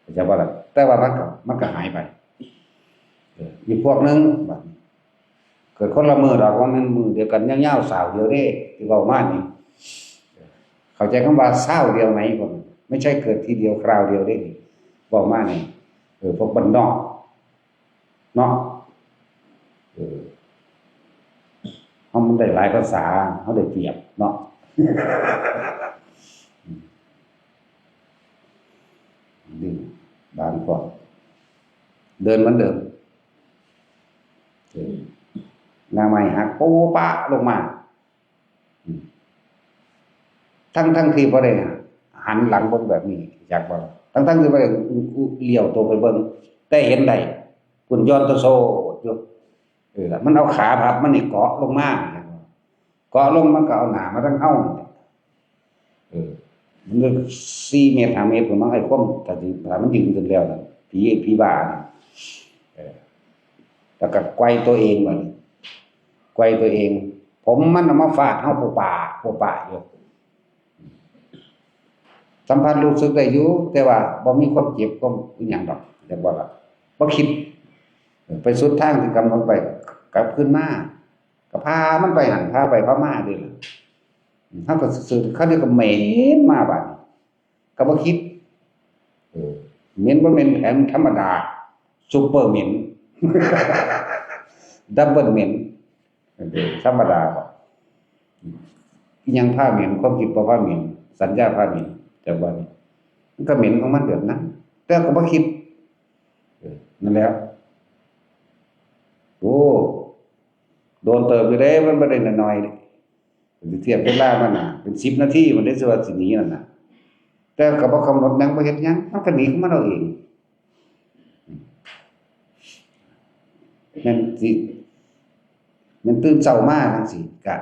เข้าใจบ่ล่ะ แต่ว่ามันก็ มันก็หายไป เออ อีกพวกหนึ่ง บัดนี้ เกิดคนละมื้อดอก ว่าแม่นมื้อเดียวกันยาวๆ ซาวเดียวเด้ ที่เว้ามานี่ เข้าใจคำว่าซาวเดียวไหม บ่ ไม่ใช่เกิดทีเดียวคราวเดียวเด้ เว้ามานี่ เออ พวกบ้านนอก เนาะ เออ เฮามันได้หลายภาษา เฮาได้เปรียบเนาะ อืม นี่ บางคน เดินเหมือนเดิม เออ หน้าไม้หักโป๊ะปะลงมา อืม ทั้งๆ ที่บ่ได้หันหลังเบิ่งแบบนี้ อยากบอก ทั้งๆ ที่บ่ได้เลี้ยวตัวไปเบิ่ง แต่เห็นได้ คุณย้อนตะโซดอยู่ เออ มันเอาขาพับมันนี่เกาะลงมา เกาะลงมันก็เอาหน้ามาทางเฮานี่แหละ เออ มันก็สี่เมตร ห้าเมตรพุ้นมั้ง ไอ้ความ ถ้าสิ ถ้ามันยืนขึ้นแล้วนะ ผี ผีบ้านะ เออ แล้วก็ไกวตัวเองบัดนี้ ไกวตัวเอง ผมมันเอามาฟาดเฮาโปะปะ โปะปะอยู่ สัมผัสรู้สึกได้อยู่ แต่ว่าบ่มีความเจ็บ ความอิหยังดอก เรียกว่าล่ะ บ่คิด เออ ไปสุดทางที่กำหนดไป กลับคืนมา ก็พามันไปหั่น พาไปพามาเด้ล่ะ อืม เฮาก็ซื่อๆ เขาเรียกว่าเหม็นมาบัดนี้ ก็บ่คิด เออ เหม็นบ่เหม็นแถมธรรมดา ซุปเปอร์เหม็น ดับเบิลเหม็น เออ ธรรมดาบ่ อิหยังพาเหม็น ความคิดบ่พาเหม็น สัญญาพาเหม็น จักว่านี่ มันก็เหม็นของมันแบบนั้น แต่ก็บ่คิด เออ นั่นแหละ โอ้ โดนเติบอยู่เด้ มันบ่ได้น้อยๆเด้ เทียบเวลามันน่ะ เป็นสิบนาทีมันได้สิว่าสิหนีนั่นน่ะ แต่ก็บ่กำหนดหยัง บ่เฮ็ดหยัง มันก็หนีของมันเอาเอง แม่นสิ แม่นตื่นเช้ามาจั่งซี้ ก็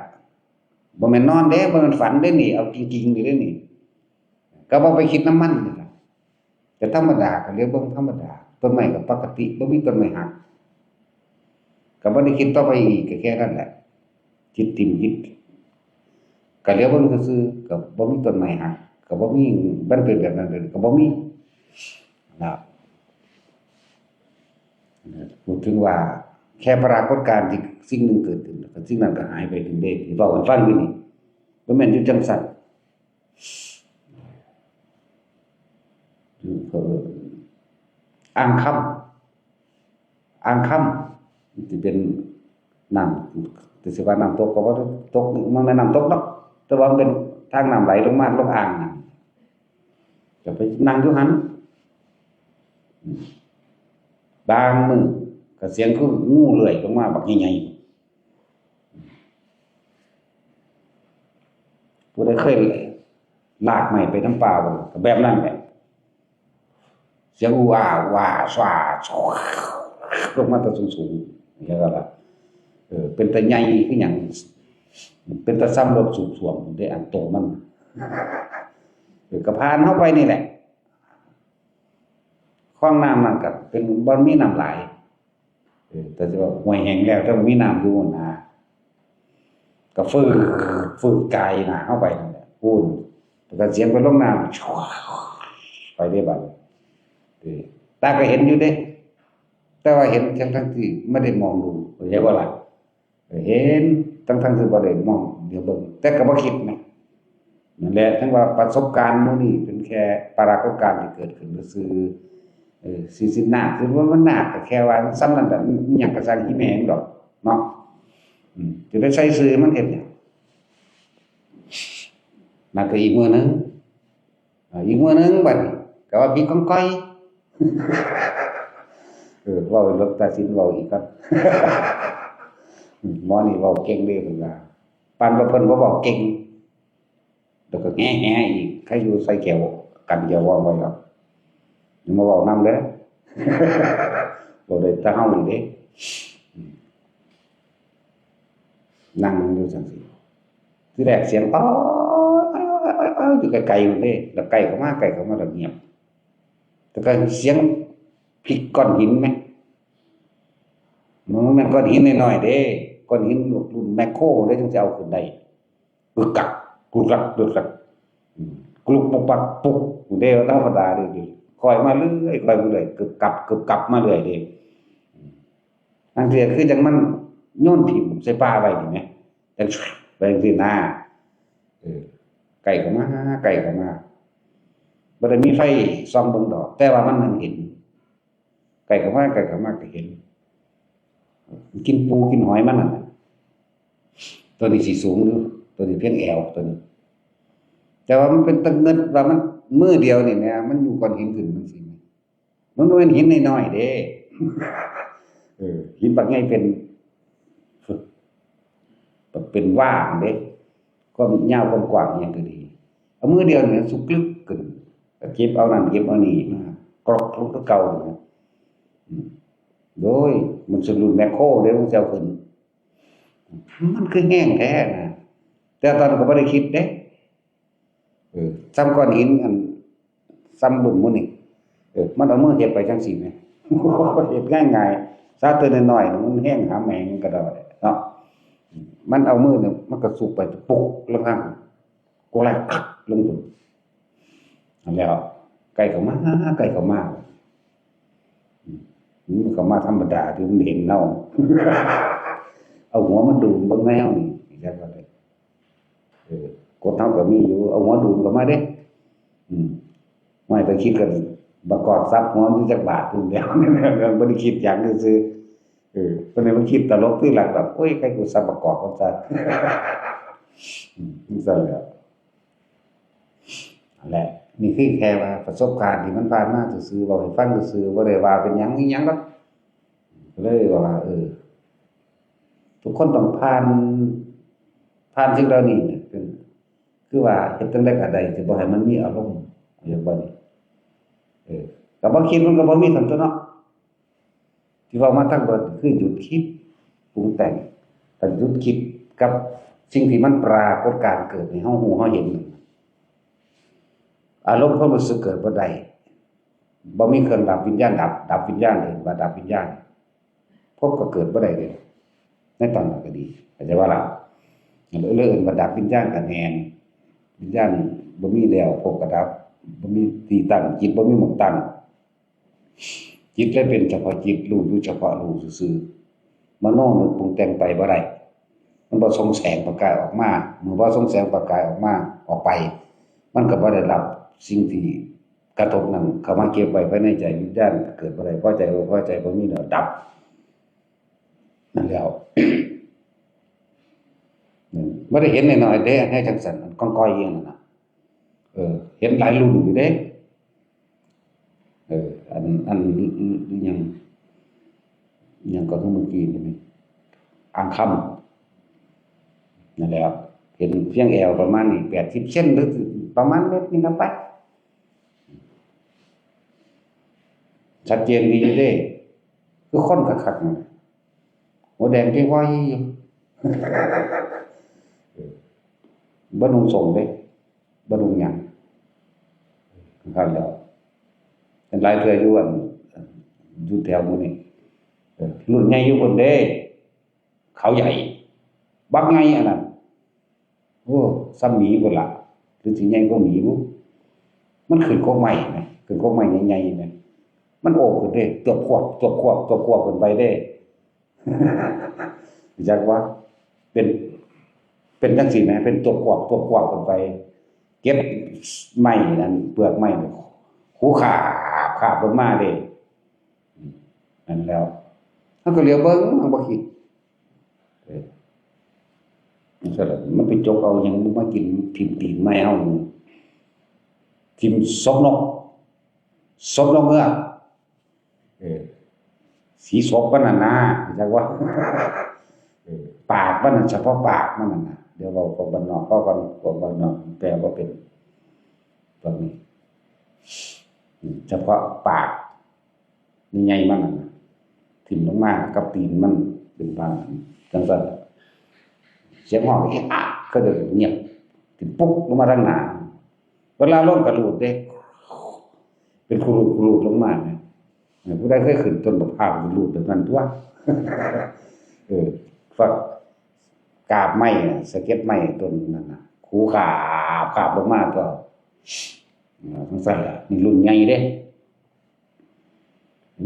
บ่แม่นนอนเด้ บ่แม่นฝันเด้นี่ เอาจริงๆนี่เด้นี่ ก็บ่ไปคิดนำมันนี่ล่ะ ก็ธรรมดา ก็เหลียวเบิ่งธรรมดา ต้นไม้ก็ปกติ บ่มีต้นไม้หัก ก็บ่ได้คิดต่อไปอีก ก็แค่นั้นแหละ คิดถิ่มคิด ก็เหลียวเบิ่งซื่อๆ ก็บ่มีต้นไม้หัก ก็บ่มี มันเป็นแบบนั้น เป็น ก็บ่มี นะ พูดถึงว่าแค่ปรากฏการณ์ที่สิ่งหนึ่งเกิดขึ้น แล้วก็สิ่งนั้นก็หายไปถึงเด้ ที่เว้าให้ฟังอยู่นี่ บ่แม่นอยู่จั่งซั้น เอ่อ อ่างคำ อ่างคำ ที่เป็นน้ำ ที่สิว่าน้ำตกก็บ่ตก มันแม่นน้ำตกเนาะ แต่ว่ามันเป็นทางน้ำไหลลงมา ลงอ่างน่ะ ก็ไปนั่งอยู่หั่น บางมื้อก็เสียงคืองูเลื้อยลงมาบักใหญ่ๆ ผู้ใดเคยลากไม้ไปนำป่าบ่ ก็แบบนั้นแหละ เสียงอู้อ้าอู้อ้าซ่า ลงมาแต่สูงๆ จั่งซี้ล่ะ เออ เป็นตาใหญ่คือหยัง เป็นตาซ่ำรถสูบซ่วมเด้ อันโตมัน เออ ก็ผ่านเฮาไปนี่แหละ คลองน้ำนั่นก็เป็นบ่มีน้ำหลาย เออ แต่สิว่าห้วยแห้งแล้ว แต่ว่ามีน้ำอยู่นะ ก็ฟืด ฟืดกายหน้าเฮาไปนั่นแหละ พู้น แล้วก็เสียงไปลงน้ำ ไปเด้บัดนี้ เออ ตาก็เห็นอยู่เด้ แต่ว่าเห็นทั้งๆที่ไม่ได้มองดู เข้าใจบ่ล่ะ เห็นทั้งๆที่บ่ได้มองเหลียวเบิ่ง แต่ก็บ่คิดนะ นั่นแหละ ถึงว่าประสบการณ์หมู่นี้เป็นแค่ปรากฏการณ์ที่เกิดขึ้นซื่อๆ เออ สิ สินาค คือว่ามันนาคก็แค่ว่าส่ำนั้นแหละ มันหยังก็ซ่าง อีแม่งดอกเนาะ อืม จะไปใส่ซื่อมันเฮ็ดหยัง นั่นก็อีกมื้อหนึ่ง อ่า อีกมื้อหนึ่งบัดนี้ ก็ว่าผีกองก้อย เออ เว้าให้หลวงตาสินเว้าอีกครับ หมอนี่เว้าเก่งเด้ เพิ่นว่า ปานว่าเพิ่นบ่เว้าเก่ง แล้วก็แหๆอีก ใครอยู่ใส่แก้ว กันแก้วเว้าไว้ดอก อย่ามาเว้านำเด้อ เว้าได้แต่เฮานี่เด้ อืม นั่งอยู่จั่งซี้ ทีแรกเสียง "อ้อ อ้อ อ้อ อ้อ" อยู่ไกลๆอยู่เด้ แล้วใกล้เข้ามา ใกล้เข้ามาแล้วเงียบ แต่ก็เสียงพลิกก้อนหินไหม มันบ่แม่นก้อนหินน้อยๆเด้ ก้อนหินรุ่นแมคโครเด้ จั่งสิเอาขึ้นได้ กึกกัก กรุกรัก กรุกรัก อืม กรุกปุกปักปุกเด้ ธรรมดาเด้ ค่อยมาเรื่อย ค่อยมาเรื่อย กึบกับ กึบกับมาเรื่อยเด้ อืม อันเสียคือจั่งมันโยนถิ่มใส่ป่าไว้นี่แหม จั่งไปจั่งซี้นะ เออ ใกล้เข้ามา ใกล้เข้ามา บ่ได้มีไฟส่องเบิ่งดอก แต่ว่ามันนั่งเห็น ใกล้เข้ามา ใกล้เข้ามาก็เห็น กินปูกินหอยมันนั่นน่ะ ตัวนี้สิสูงอยู่ ตัวนี้เพียงแอวตัวนี้ แต่ว่ามันเป็นตะเงิดว่ามันมือเดียวนี่แหม มันอยู่ก้อนหินขึ้นจั่งซี้ มันบ่แม่นหินน้อยๆเด้ เออ หินบักใหญ่เป็น เป็นว่างเด้ ความยาวความกว้างอิหยังก็ดี เอามือเดียวนี่สุกลึกขึ้น ก็เก็บเอานั่นเก็บเอานี่มา กรอกลงคือเก่านะ อืม โดย มันสะดุดแมคโครเด้ มันสิเอาขึ้น มันคือแฮงแท้นะ แต่ตอนนั้นก็บ่ได้คิดเด้ เออ ส่ำก้อนหินอัน ส่ำรุ่นหมู่นี่ เออ มันเอามือเฮ็ดไปจั่งซี้แหม เฮ็ดง่ายๆ ซาตัวน้อยๆน่ะ มันแฮงหามแหงกระดอเนาะ มันเอามือเนี่ย มันก็สุกไปปุ๊กลงข้าง กดไลค์ คัก ลงทุน นั่นแหล้ว ใกล้เข้ามา ใกล้เข้ามา อืม มันเข้ามาธรรมดาที่มันเห็นเฮา เอาหัวมันดูดเบิ่งแนวนี่ จั่งว่าเด้ เออ กดเฮาก็มีอยู่ เอาหัวดูดเข้ามาเด้ อืม ไม่ไปคิดกัน บักกอกทรัพย์หัวมันจักบาทพุ่นแล้ว บ่ได้คิดหยังซื่อๆ เออ เพิ่นเลยมาคิดตลกที่หลังแบบ โอ้ย ใครกูสับประกอบกันซะ อืม จั่งซั่นแหละ นั่นแหละ นี่คือแค่ว่าประสบการณ์ที่มันผ่านมาซื่อๆ เว้าให้ฟังซื่อๆ บ่ได้ว่าเป็นหยังอิหยังดอก ก็เลยว่า เออ ทุกคนต้องผ่าน ผ่านสิ่งเหล่านี้เนี่ย คือ คือว่าเฮ็ดจั่งใดก็ได้ สิบ่ให้มันมีอารมณ์ เห็นบ่นี่ เออ ก็บ่คิดมันก็บ่มีซั่นตั่วเนาะ ที่เว้ามาทั้งเบิดคือหยุดคิดปรุงแต่ง ถ้าหยุดคิดกับสิ่งที่มันปรากฏการณ์เกิดให้เฮาฮู้เฮาเห็น อารมณ์ความรู้สึกเกิดบ่ได้ บ่มีเครื่องดับวิญญาณดับ ดับวิญญาณ เอิ้นว่าดับวิญญาณ ภพก็เกิดบ่ได้เลย ในตอนนั้นก็ดี เข้าใจบ่ล่ะ เรื่องอื่นบ่ดับวิญญาณก็แม่น วิญญาณบ่มีแล้ว ภพก็ดับ บ่มีที่ตั้ง จิตบ่มีหม่องตั้ง จิตเลยเป็นเฉพาะจิต รู้อยู่เฉพาะรู้ซื่อๆ มโนนึกปรุงแต่งไปบ่ได้ มันบ่ส่งแสงประกายออกมา เมื่อบ่ส่งแสงประกายออกมา ออกไป มันก็บ่ได้รับสิ่งที่กระทบนั้นเข้ามาเก็บไว้ภายในใจ วิญญาณเกิดบ่ได้ พอใจบ่พอใจบ่มีแล้วดับ นั่นแล้ว อืม บ่ได้เห็นน้อยๆเด้ แนวจั่งซั่น ก้องก้อยเองนั่นน่ะ เออ เห็นหลายรุ่นอยู่เด้ เออ อัน อัน ยัง ยังก็คือเมื่อกี้นี่ อ่างคำ นั่นแหละครับ เห็นเพียงแอวประมาณนี้ แปดสิบเซน หรือประมาณเมตรนี่นะไป ชัดเจนดีอยู่เด้ คือคนคักๆนั่นน่ะ หัวแดงเจ๊ว้อยอยู่ บ่นุ่งสงเด้ บ่นุ่งหยัง คักแล้ว เป็นหลายเทื่ออยู่อัน อยู่แถวหมู่นี้ เออ รุ่นใหญ่อยู่พุ้นเด้ เขาใหญ่ บักใหญ่อันนั้น โอ้ ซ่ำหมีพุ้นล่ะ หรือสิใหญ่กว่าหมีบุ มันขึ้นกกไม้นะ ขึ้นกกไม้ใหญ่ๆนะ มันโอบขึ้นเด้ ตวบควบ ตวบควบ ตวบควบขึ้นไปเด้ รู้จักบ่ เป็น เป็นจั่งซี้นะ เป็นตวบควบ ตวบควบขึ้นไป เก็บไม้อันเปลือกไม้ ขูขาบ ขาบลงมาเด้ นั่นแล้ว เฮาก็เหลียวเบิ่ง เฮาบ่คิด เออ มันก็เลย มันไปจกเอาหยังมากิน ถิ่มตีนไม้เฮา ถิ่มศพนก ศพนกเงือก เออ สีศพมันน่ะนะ รู้จักบ่ เออ ปากมันน่ะ เฉพาะปากมันน่ะนะ เดี๋ยวเว้าพวกบ้านนอก พวกบ้าน พวกบ้านนอกแปลบ่เป็น พวกนี้ อืม เฉพาะปาก ใหญ่ๆมันน่ะนะ ถิ่มลงมากับตีนมันเป็นบางอัน จั่งซั่น เสียงฮ้องเอะอะ เขาจะเงียบ ถิ่มปุ๊กลงมาทางหน้า เวลาลงกระลูดเด้ เป็นขูดๆลงมานะ เออ ผู้ใดเคยขึ้นต้นบักพร้าวลูดแบบนั้นตั๊ว เออ ฝักกาบไม้น่ะ สะเก็ดไม้ต้นนั้นน่ะ ขูขาบ ขาบลงมาตั๊ว เออ จั่งซั่นล่ะ นี่รุ่นใหญ่เด้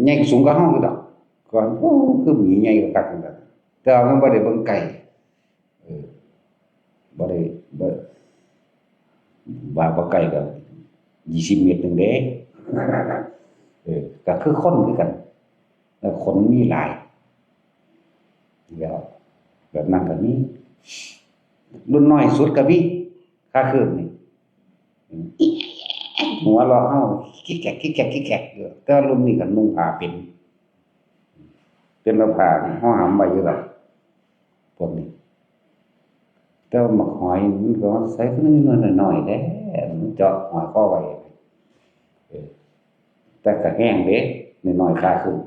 ใหญ่สูงกว่าเฮาอยู่ดอก ก่อน โอ้ คือหมีใหญ่กว่าคักจั่งซั่น แต่ว่ามันบ่ได้เบิ่งไกล เออ บ่ได้ บ่ ว่าบ่ไกลก็ยี่สิบเมตรหนึ่งเด้ เออ ก็คือคนคือกัน แล้วขนมีหลาย แล้วแบบนั้นก็มี รุ่นน้อยสุดก็มี ค่าคืนนี่ หัวเราะเฮา คิกแกก คิกแกก คิกแกกอยู่ แต่ว่ารุ่นนี้ก็นุ่งผ้าเป็น เป็นผ้านี่ห่อหำไว้อยู่ดอก พวกนี้ แต่ว่าหมากหอยมันก็ใส่ขึ้นน้อยๆแหละ มันเจาะหอยคอไว้ เออ แต่ก็แห้งเด้ น้อยๆ ค่าคืน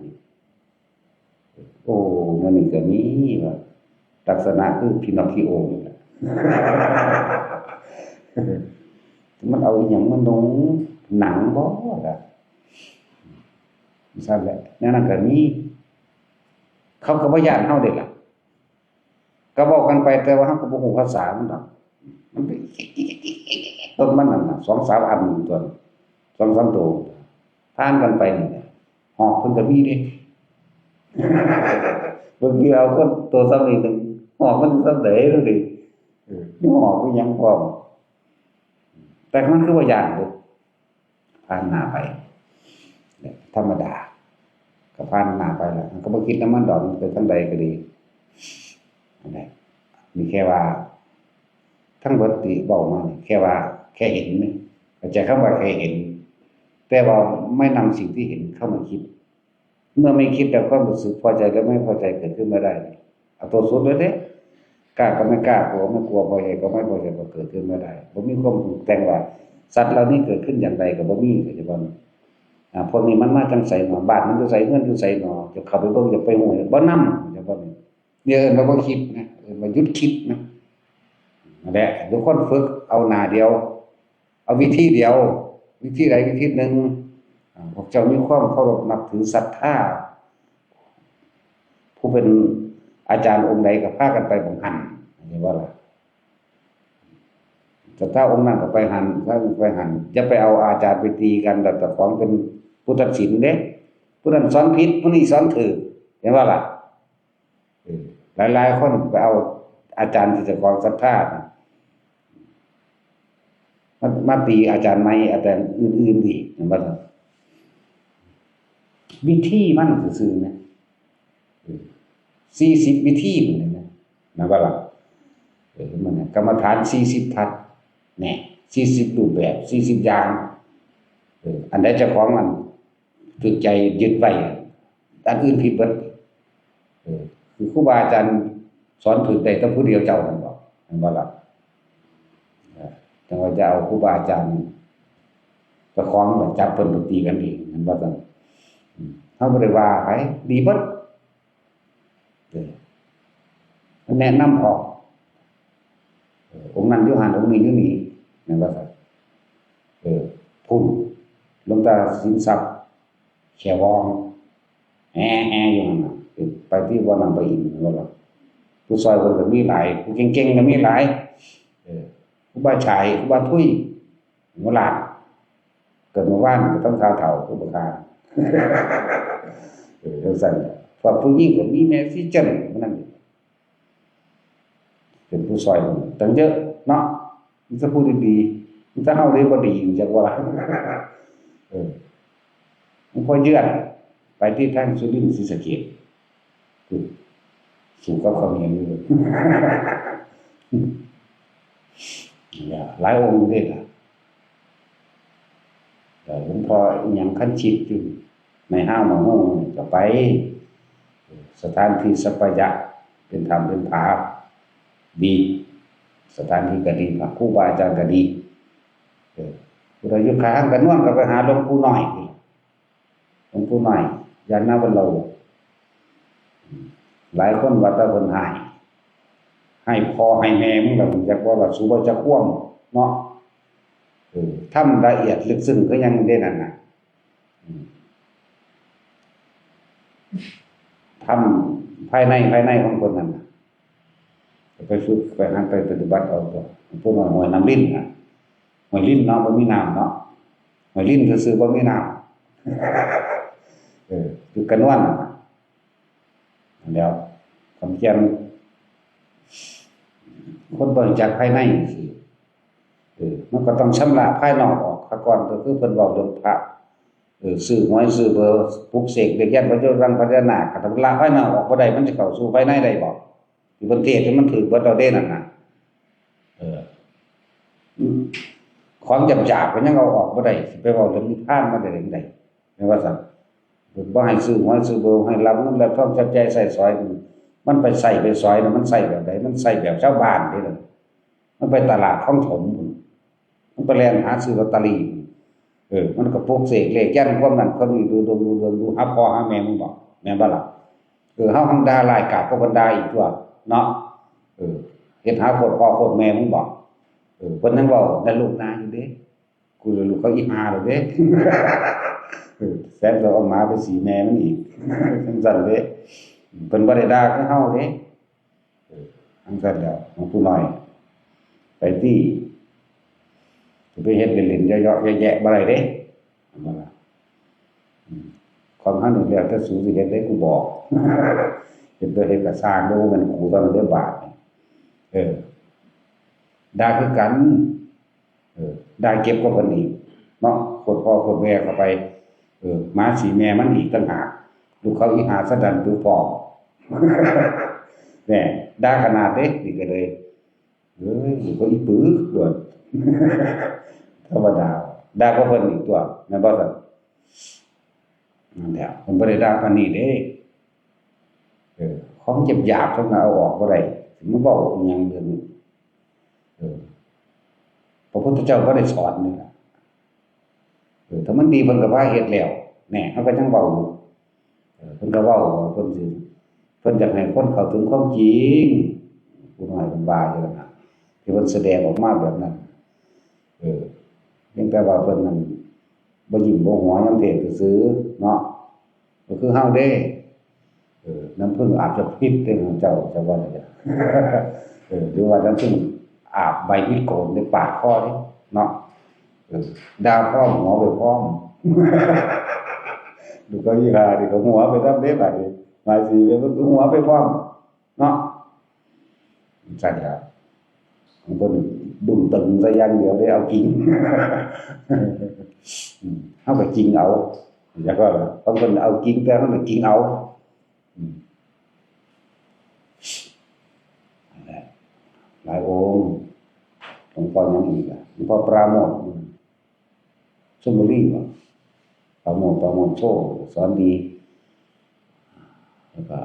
โอ้ มันนี่ก็มีว่า ลักษณะคือพินอคคิโอนี่แหละ มันเอาอิหยังมานุ่ง หนังบ่ล่ะ ซั่นแหละ แนวนั้นก็มี เขาก็บ่ย้านเฮาเด้ล่ะ ก็เว้ากันไป แต่ว่าเฮาก็บ่ฮู้ภาษามันดอก มันเป็น ต้นมันนั่นน่ะ สองสามอันตัว สองสามตัว ผ่านกันไปนี่แหละ หอกเพิ่นก็มีเด้ บางทีเอาคนตัวซ้ำนี่หนึ่ง หอกมันซ้ำใด๋นั่นเด้ เออ นี่หอกมันยังพร้อม แต่มันคือว่าย้านเด้ ผ่านหน้าไป ธรรมดา ก็ ก็ผ่านหน้าไปแล้ว ก็บ่คิดนำมันดอก มันไปทางใดก็ดี นั่นแหละ มีแค่ว่า ทั้งเบิดที่เว้ามานี่ แค่ว่า แค่เห็นนี่ เข้าใจคำว่าแค่เห็น แต่ว่าไม่นำสิ่งที่เห็นเข้ามาคิด เมื่อไม่คิดแล้วความรู้สึกพอใจและไม่พอใจเกิดขึ้นไม่ได้ เอาตัวสุดเลยเด้ กล้าก็ไม่กล้า กลัวไม่กลัว พอใจก็ไม่พอใจ ก็เกิดขึ้นไม่ได้ บ่มีความปรุงแต่งว่า สัตว์เหล่านี้เกิดขึ้นอย่างไรก็บ่มี เข้าใจบ่ อ่า พวกนี้มันมาจั่งใสหนอ บ้านมันอยู่ไส เฮือนอยู่ไสหนอ จะเข้าไปเบิ่ง จะไปฮู้ บ่นำ เข้าใจบ่ เนี่ยเอิ้นว่าบ่คิดนะ เอิ้นว่าหยุดคิดนะ นั่นแหละ ทุกคนฝึกเอาหน้าเดียว เอาวิธีเดียว วิธีใดวิธีหนึ่ง อ่า พวกเจ้ามีความเคารพนับถือศรัทธา ผู้เป็นอาจารย์องค์ใดก็พากันไปหม่องหั้น เห็นบ่ล่ะ ศรัทธาองค์นั้นก็ไปหั้น พากันไปหั้น อย่าไปเอาอาจารย์ไปตีกัน แล้วเจ้าของเป็นผู้ตัดสินเด้ ผู้นั้นสอนผิด ผู้นี้สอนถูก เห็นบ่ล่ะ เออ หลายๆคนไปเอาอาจารย์ที่เจ้าของศรัทธาน่ะ มา มาตีอาจารย์ใหม่ อาจารย์อื่นๆอีก เห็นบ่ล่ะ วิธีมันซื่อๆนะ เออ สี่สิบวิธีมันเลยนะ แม่นบ่ล่ะ เออ มันน่ะ กรรมฐานสี่สิบทัศน์ แหน่ สี่สิบรูปแบบ สี่สิบอย่าง เออ อันใดเจ้าของมัน ถือใจยึดไว้ อันอื่นผิดเบิด เออ คือครูบาอาจารย์สอนถือได้แต่ผู้เดียวเจ้านั่นบ่ แม่นบ่ล่ะ เออ จั่งว่าจะเอาครูบาอาจารย์เจ้าของไปจับเพิ่นไปตีกันเอง แม่นบ่ซั่น อืม เฮาบ่ได้ว่าไผ ดีเบิด เออ แนะนำพร้อม เออ องค์นั้นอยู่หั่น องค์นี้อยู่นี่ แม่นบ่ซั่น เออ พุ้น หลวงตาสินทรัพย์ แขวอง แฮ่ๆอยู่หั่นน่ะ เออ ไปที่วัดน้ำพระอินทร์ แม่นบ่ล่ะ ผู้ซอยเพิ่นก็มีหลาย ผู้เก่งๆก็มีหลาย เออ ครูบาฉาย ครูบาทุย หัวล้าน เกิดเมื่อวานก็ต้องเฒ่าๆ คือบักห่า เออ จั่งซั่นแหละ พวกผู้หญิงก็มีแม่สีจันทร์ มื้อนั้น เป็นผู้ซอยตั้งเยอะเนาะ มีแต่ผู้ดีๆ มีแต่เฮาเด้บ่ดี จักว่า เออ หลวงพ่อเยือน ไปที่ทางสุรินทร์ศรีสะเกษ อืม สู้กับเขมรอยู่ เนี่ย หลายองค์อยู่เด้ล่ะ เอ่อ หลวงพ่ออิหยังคันชิดอยู่ ในห้างมะม่วงนี่ก็ไป สถานที่สัปปายะ เป็นถ้ำเป็นผา ดี สถานที่ก็ดี พระครูบาอาจารย์ก็ดี เออ ผู้ใดอยู่ข้างกันนวลก็ไปหาหลวงปู่น้อยนี่ หลวงปู่น้อย ญาณวัลโล หลายคนว่าแต่เพิ่นให้ ให้พ่อให้แม่มึงล่ะ อยากว่าล่ะ สูบ่จักความเนาะ เออ ธรรมละเอียดลึกซึ้งคือหยังเด้นั่นน่ะ อืม ธรรมภายใน ภายในของเพิ่นนั่นน่ะ ไปฝึก ไปหัด ไปปฏิบัติเอาตัว หลวงปู่น้อยห้วยน้ำลิ้นน่ะ ห้วยลิ้นเนาะ บ่มีน้ำเนาะ ห้วยลิ้นซื่อๆ บ่มีน้ำ เออ อยู่กระนวนน่ะ นั่นแหล้ว คำเขียน คนบ่รู้จักภายในสิ เออ มันก็ต้องชำระภายนอกออกซะก่อน ก็คือเพิ่นเว้าเรื่องพระ เออ ซื้อหวยซื้อเบอร์ ปลุกเสกเลขยันต์พระเจ้ารังพญานาค ถ้าชำระภายนอกออกบ่ได้ มันสิเข้าสู่ภายในได้บ่ ที่เพิ่นเทศน์ให้มันถืกเบิดแล้วเด้นั่นน่ะ เออ ของหยาบๆ ก็ยังเอาออกบ่ได้ สิไปเว้าเรื่องนิพพานมาได้จั่งใด แม่นว่าซั่น บ่ให้ซื้อหวยซื้อเบอร์ ให้รับเงินรับทองจับจ่ายใช้สอย มันไปใช้ไปสอยน่ะ มันใช้แบบใด มันใช้แบบชาวบ้านเด้ล่ะ มันไปตลาดคลองถมพุ้น มันไปแล่นหาซื้อลอตเตอรี่ เออ มันก็ปลุกเสกเลขยันต์ความนั้นความนี้ ดูดวงดูดวง ดูหาพ่อหาแม่มึงบ่ แม่นบ่ล่ะ เออ เฮาหังด่าร้ายกาจกว่าเพิ่นด่าอีกตั๊วเนาะ เออ เฮ็ดหาโคตรพ่อโคตรแม่มึงบ่ เออ เพิ่นยังเว้านั่นลูกนาอยู่เด้ กูเลยลูกเขาอีห่าแล้วเด้ เออ แสนก็เอาหมาไปสีแม่มันอีก จั่งซั่นเด้ เพิ่นบ่ได้ด่าคือเฮาเด้ เออ จั่งซั่นแหล้ว หลวงปู่น้อย ไปตี้ จะไปเฮ็ดเล่นๆ เยาะๆ แยะๆ บ่ได้เด้ เห็นบ่ล่ะ อืม ของเฮานี่แล้วแต่สูสิเฮ็ดได้ กูบอก เฮ็ดบ่เฮ็ดก็ซ่างเด้อ บ่แม่นกูเท่านั้นเด้อบาดนี่ เออ ด่าคือกัน เออ ด่าเก็บกว่าเพิ่นอีกเนาะ โคตรพ่อโคตรแม่เข้าไป เออ หมาสีแม่มันอีกต่างหาก ลูกเขาอีหาสะดันปึกพร้อม เนี่ยด่าขนาดเด้ นี่ก็เลย เอ้ย ลูกเขาอีปึกโลด ธรรมดา ด่าก็เพิ่นอีกตัว แม่นบ่ซั่น นั่นแหละ เพิ่นบ่ได้ด่าปานนี้เด้ เออ ของหยาบๆ ทั้งนั้นเอาออกบ่ได้ สิมาเว้าอีหยังเรื่องนี้ เออ พระพุทธเจ้าบ่ได้สอนนี่ล่ะ เออ ถ้ามันดีเพิ่นก็พาเฮ็ดแล้ว แหน่ เฮาก็ยังเว้าอยู่ เออ เพิ่นก็เว้าว่าเพิ่นสิ เพิ่นอยากให้คนเข้าถึงความจริง ผู้น้อยเพิ่นว่าอยู่นั่นน่ะ ที่เพิ่นแสดงออกมาแบบนั้น เออ เพียงแต่ว่าเพิ่นนั่นบ่ยิ้มบ่หัวยามเทศน์ซื่อๆ เนาะ ก็คือเฮาเด้ เออ น้ำผึ้งอาบจะพิษเด้ของเจ้า เจ้าว่าจั่งใด เออ หรือว่าน้ำผึ้งอาบใบพิษโกนได้ปาดคอเด้ เนาะ เออ ด่าพร้อมหัวไปพร้อม ดูกเขาอีหานี่ก็หัวไปนำเด้บัดนี้ หมายสิไปเบิ่งคือหัวไปพร้อม เนาะ ซั่นล่ะ ของเพิ่นบึ้งตึงซะอย่างเดียวเด้ เอาจริง อืม เฮาก็จริงเอา แล้วก็ของเพิ่นเอาจริง แต่เฮาก็จริงเอา อืม นั่นแหละ หลายองค์ หลวงพ่อหยังอีกอะ หลวงพ่อปราโมทย์ ชลบุรีบ่ ปราโมทย์ ปราโมทย์โชติ สอนดี แล้วก็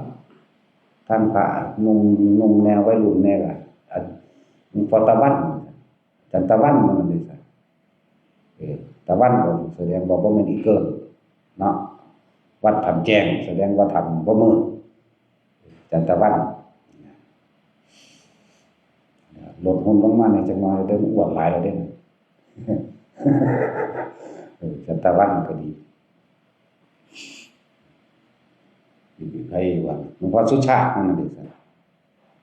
ทั้งพระหนุ่ม หนุ่มแนววัยรุ่นแนวอะ อัน หลวงพ่อตะวัน จันตะวันมันนั่นเด้ เออ ตะวันก็แสดงว่าบ่แม่นอีเกิลเนาะ วัดถ้ำแจ้ง แสดงว่าถ้ำบ่มืด จันตะวัน ลดหุ่นลงมาในจังหวะเด้อ อ้วนหลายแล้วเด้อ เออ จันตะวันก็ดี อยู่ไผว่า หลวงพ่อสุชาตินั่นเด้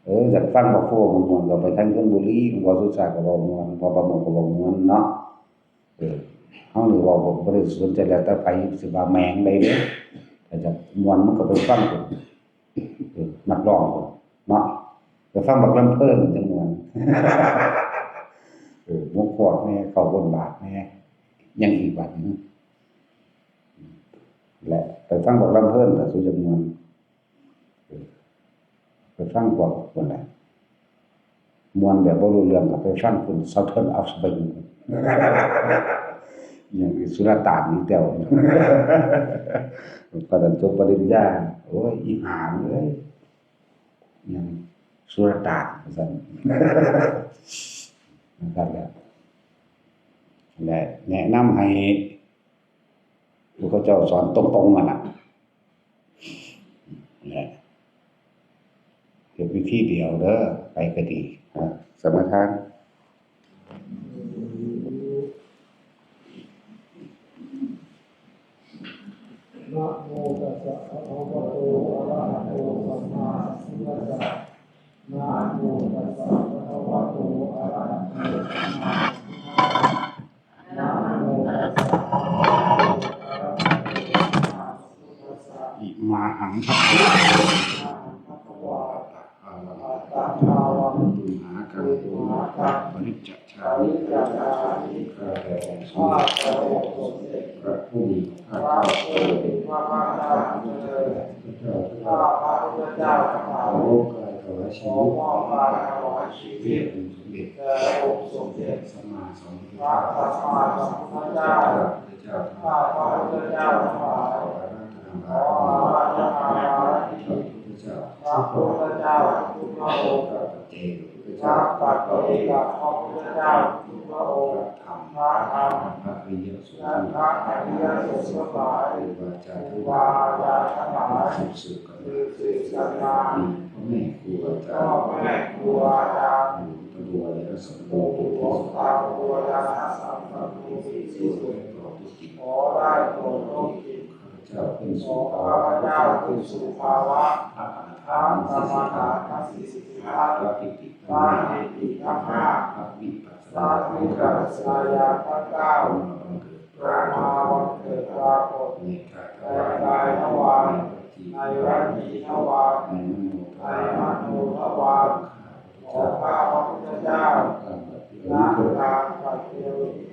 เออ อยากฟังบักโฟม่วนๆ ก็ไปทางชลบุรี หลวงพ่อสุชาติก็เว้าม่วน หลวงพ่อประโมทย์ก็เว้าม่วนเนาะ เออ เฮานี่เว้าบ่ บ่ได้สนใจแล้วแต่ไผสิว่าแหมงใดเด้ ถ้าอยากม่วนมันก็ไปฟังเพิ่น เออ นักร้องเพิ่นเนาะ ไปฟังบักลำเพลินจั่งม่วน เออ หมกฮวกแหน่ เข้าบนบาทแหน่ หยังอีกบาดนี้ และไปฟังบักลำเพลิน ถ้าสูอยากม่วน ไปฟังพวกคนน่ะ ม่วนแบบบ่รู้เรื่องก็ไปฟังคุณ Southern Offspring อย่างสุลต่านนี่แต้ว ตอนนั้นจบปริญญา โอ้ย อีหามเอ้ย อย่างสุลต่านว่าซั่น นะครับ และ และแนะนำให้ ผู้เขาเจ้าสอนตรงๆ นั่นน่ะ แหละ เฮ็ดวิธีเดียวเด้อ ไปก็ดี นะ สมาทาน นะโมตัสสะภะคะวะโต อะระหะโต สัมมาสัมพุทธัสสะ นะโมตัสสะภะคะวะโต อะระหะโต สัมมาสัมพุทธัสสะ นะโมตัสสะภะคะวะโต อะระหะโต สัมมาสัมพุทธัสสะ อิมาหัง ภะคะวะ อะระหะตะ ภาวัง ตุมหากัง ตุมหากัง ปริจจชามิ ปริจจชามิ ข้าแต่องค์สมเด็จ ข้าแต่องค์สมเด็จ พระผู้มีพระภาคเจ้า พระผู้มีพระภาคเจ้า ข้าพระพุทธเจ้าทั้งหลาย ขอมอบกายถวายชีวิต ขอมอบกายถวายชีวิต แด่องค์สมเด็จ แด่องค์สมเด็จ สัมมาสัมพุทธเจ้า พระสัมมาสัมพุทธเจ้า ข้าพระพุทธเจ้าทั้งหลาย ข้าพระพุทธเจ้าทั้งหลาย ขออาราธนาบารมี พระพุทธเจ้า พระพุทธเจ้าทุกพระองค์ ข้าพระเจ้า พระปัจเจกพระพุทธเจ้าทุกพระองค์ พระธรรม พระธรรม พระอริยสงฆ์ และพระอริยสงฆ์ทั้งหลาย ครูบาอาจารย์ทั้งหลาย ครูบาอาจารย์ทั้งหลาย สืบสืบกันมา สืบสืบกันมา มีพ่อแม่ครูอาจารย์ พ่อแม่ครูอาจารย์ หลวงตาบัวยานสัมปันโน หลวงตาบัวยานสัมปันโน ที่สุด ขอได้โปรดโปรดจิต ข้าพเจ้าขึ้นสู่ภาวะ ข้าพเจ้าขึ้นสู่ภาวะ พระอนาถา พระอนาถา ทั้งสี่สิบห้า พระปิติ พระปิติทั้งห้า พระวิปัสสนา พระวิปัสสนาญาณทั้งเก้า มาบังเกิด มาบังเกิดปรากฏ ในกายทวาร ในกายทวาร ในวจีทวาร ในมโนทวาร ในมโนทวาร ของข้าพระพุทธเจ้า ณ การบัดเดี๋ยวนี้เถิด ณ การบัดเดี๋ยวนี้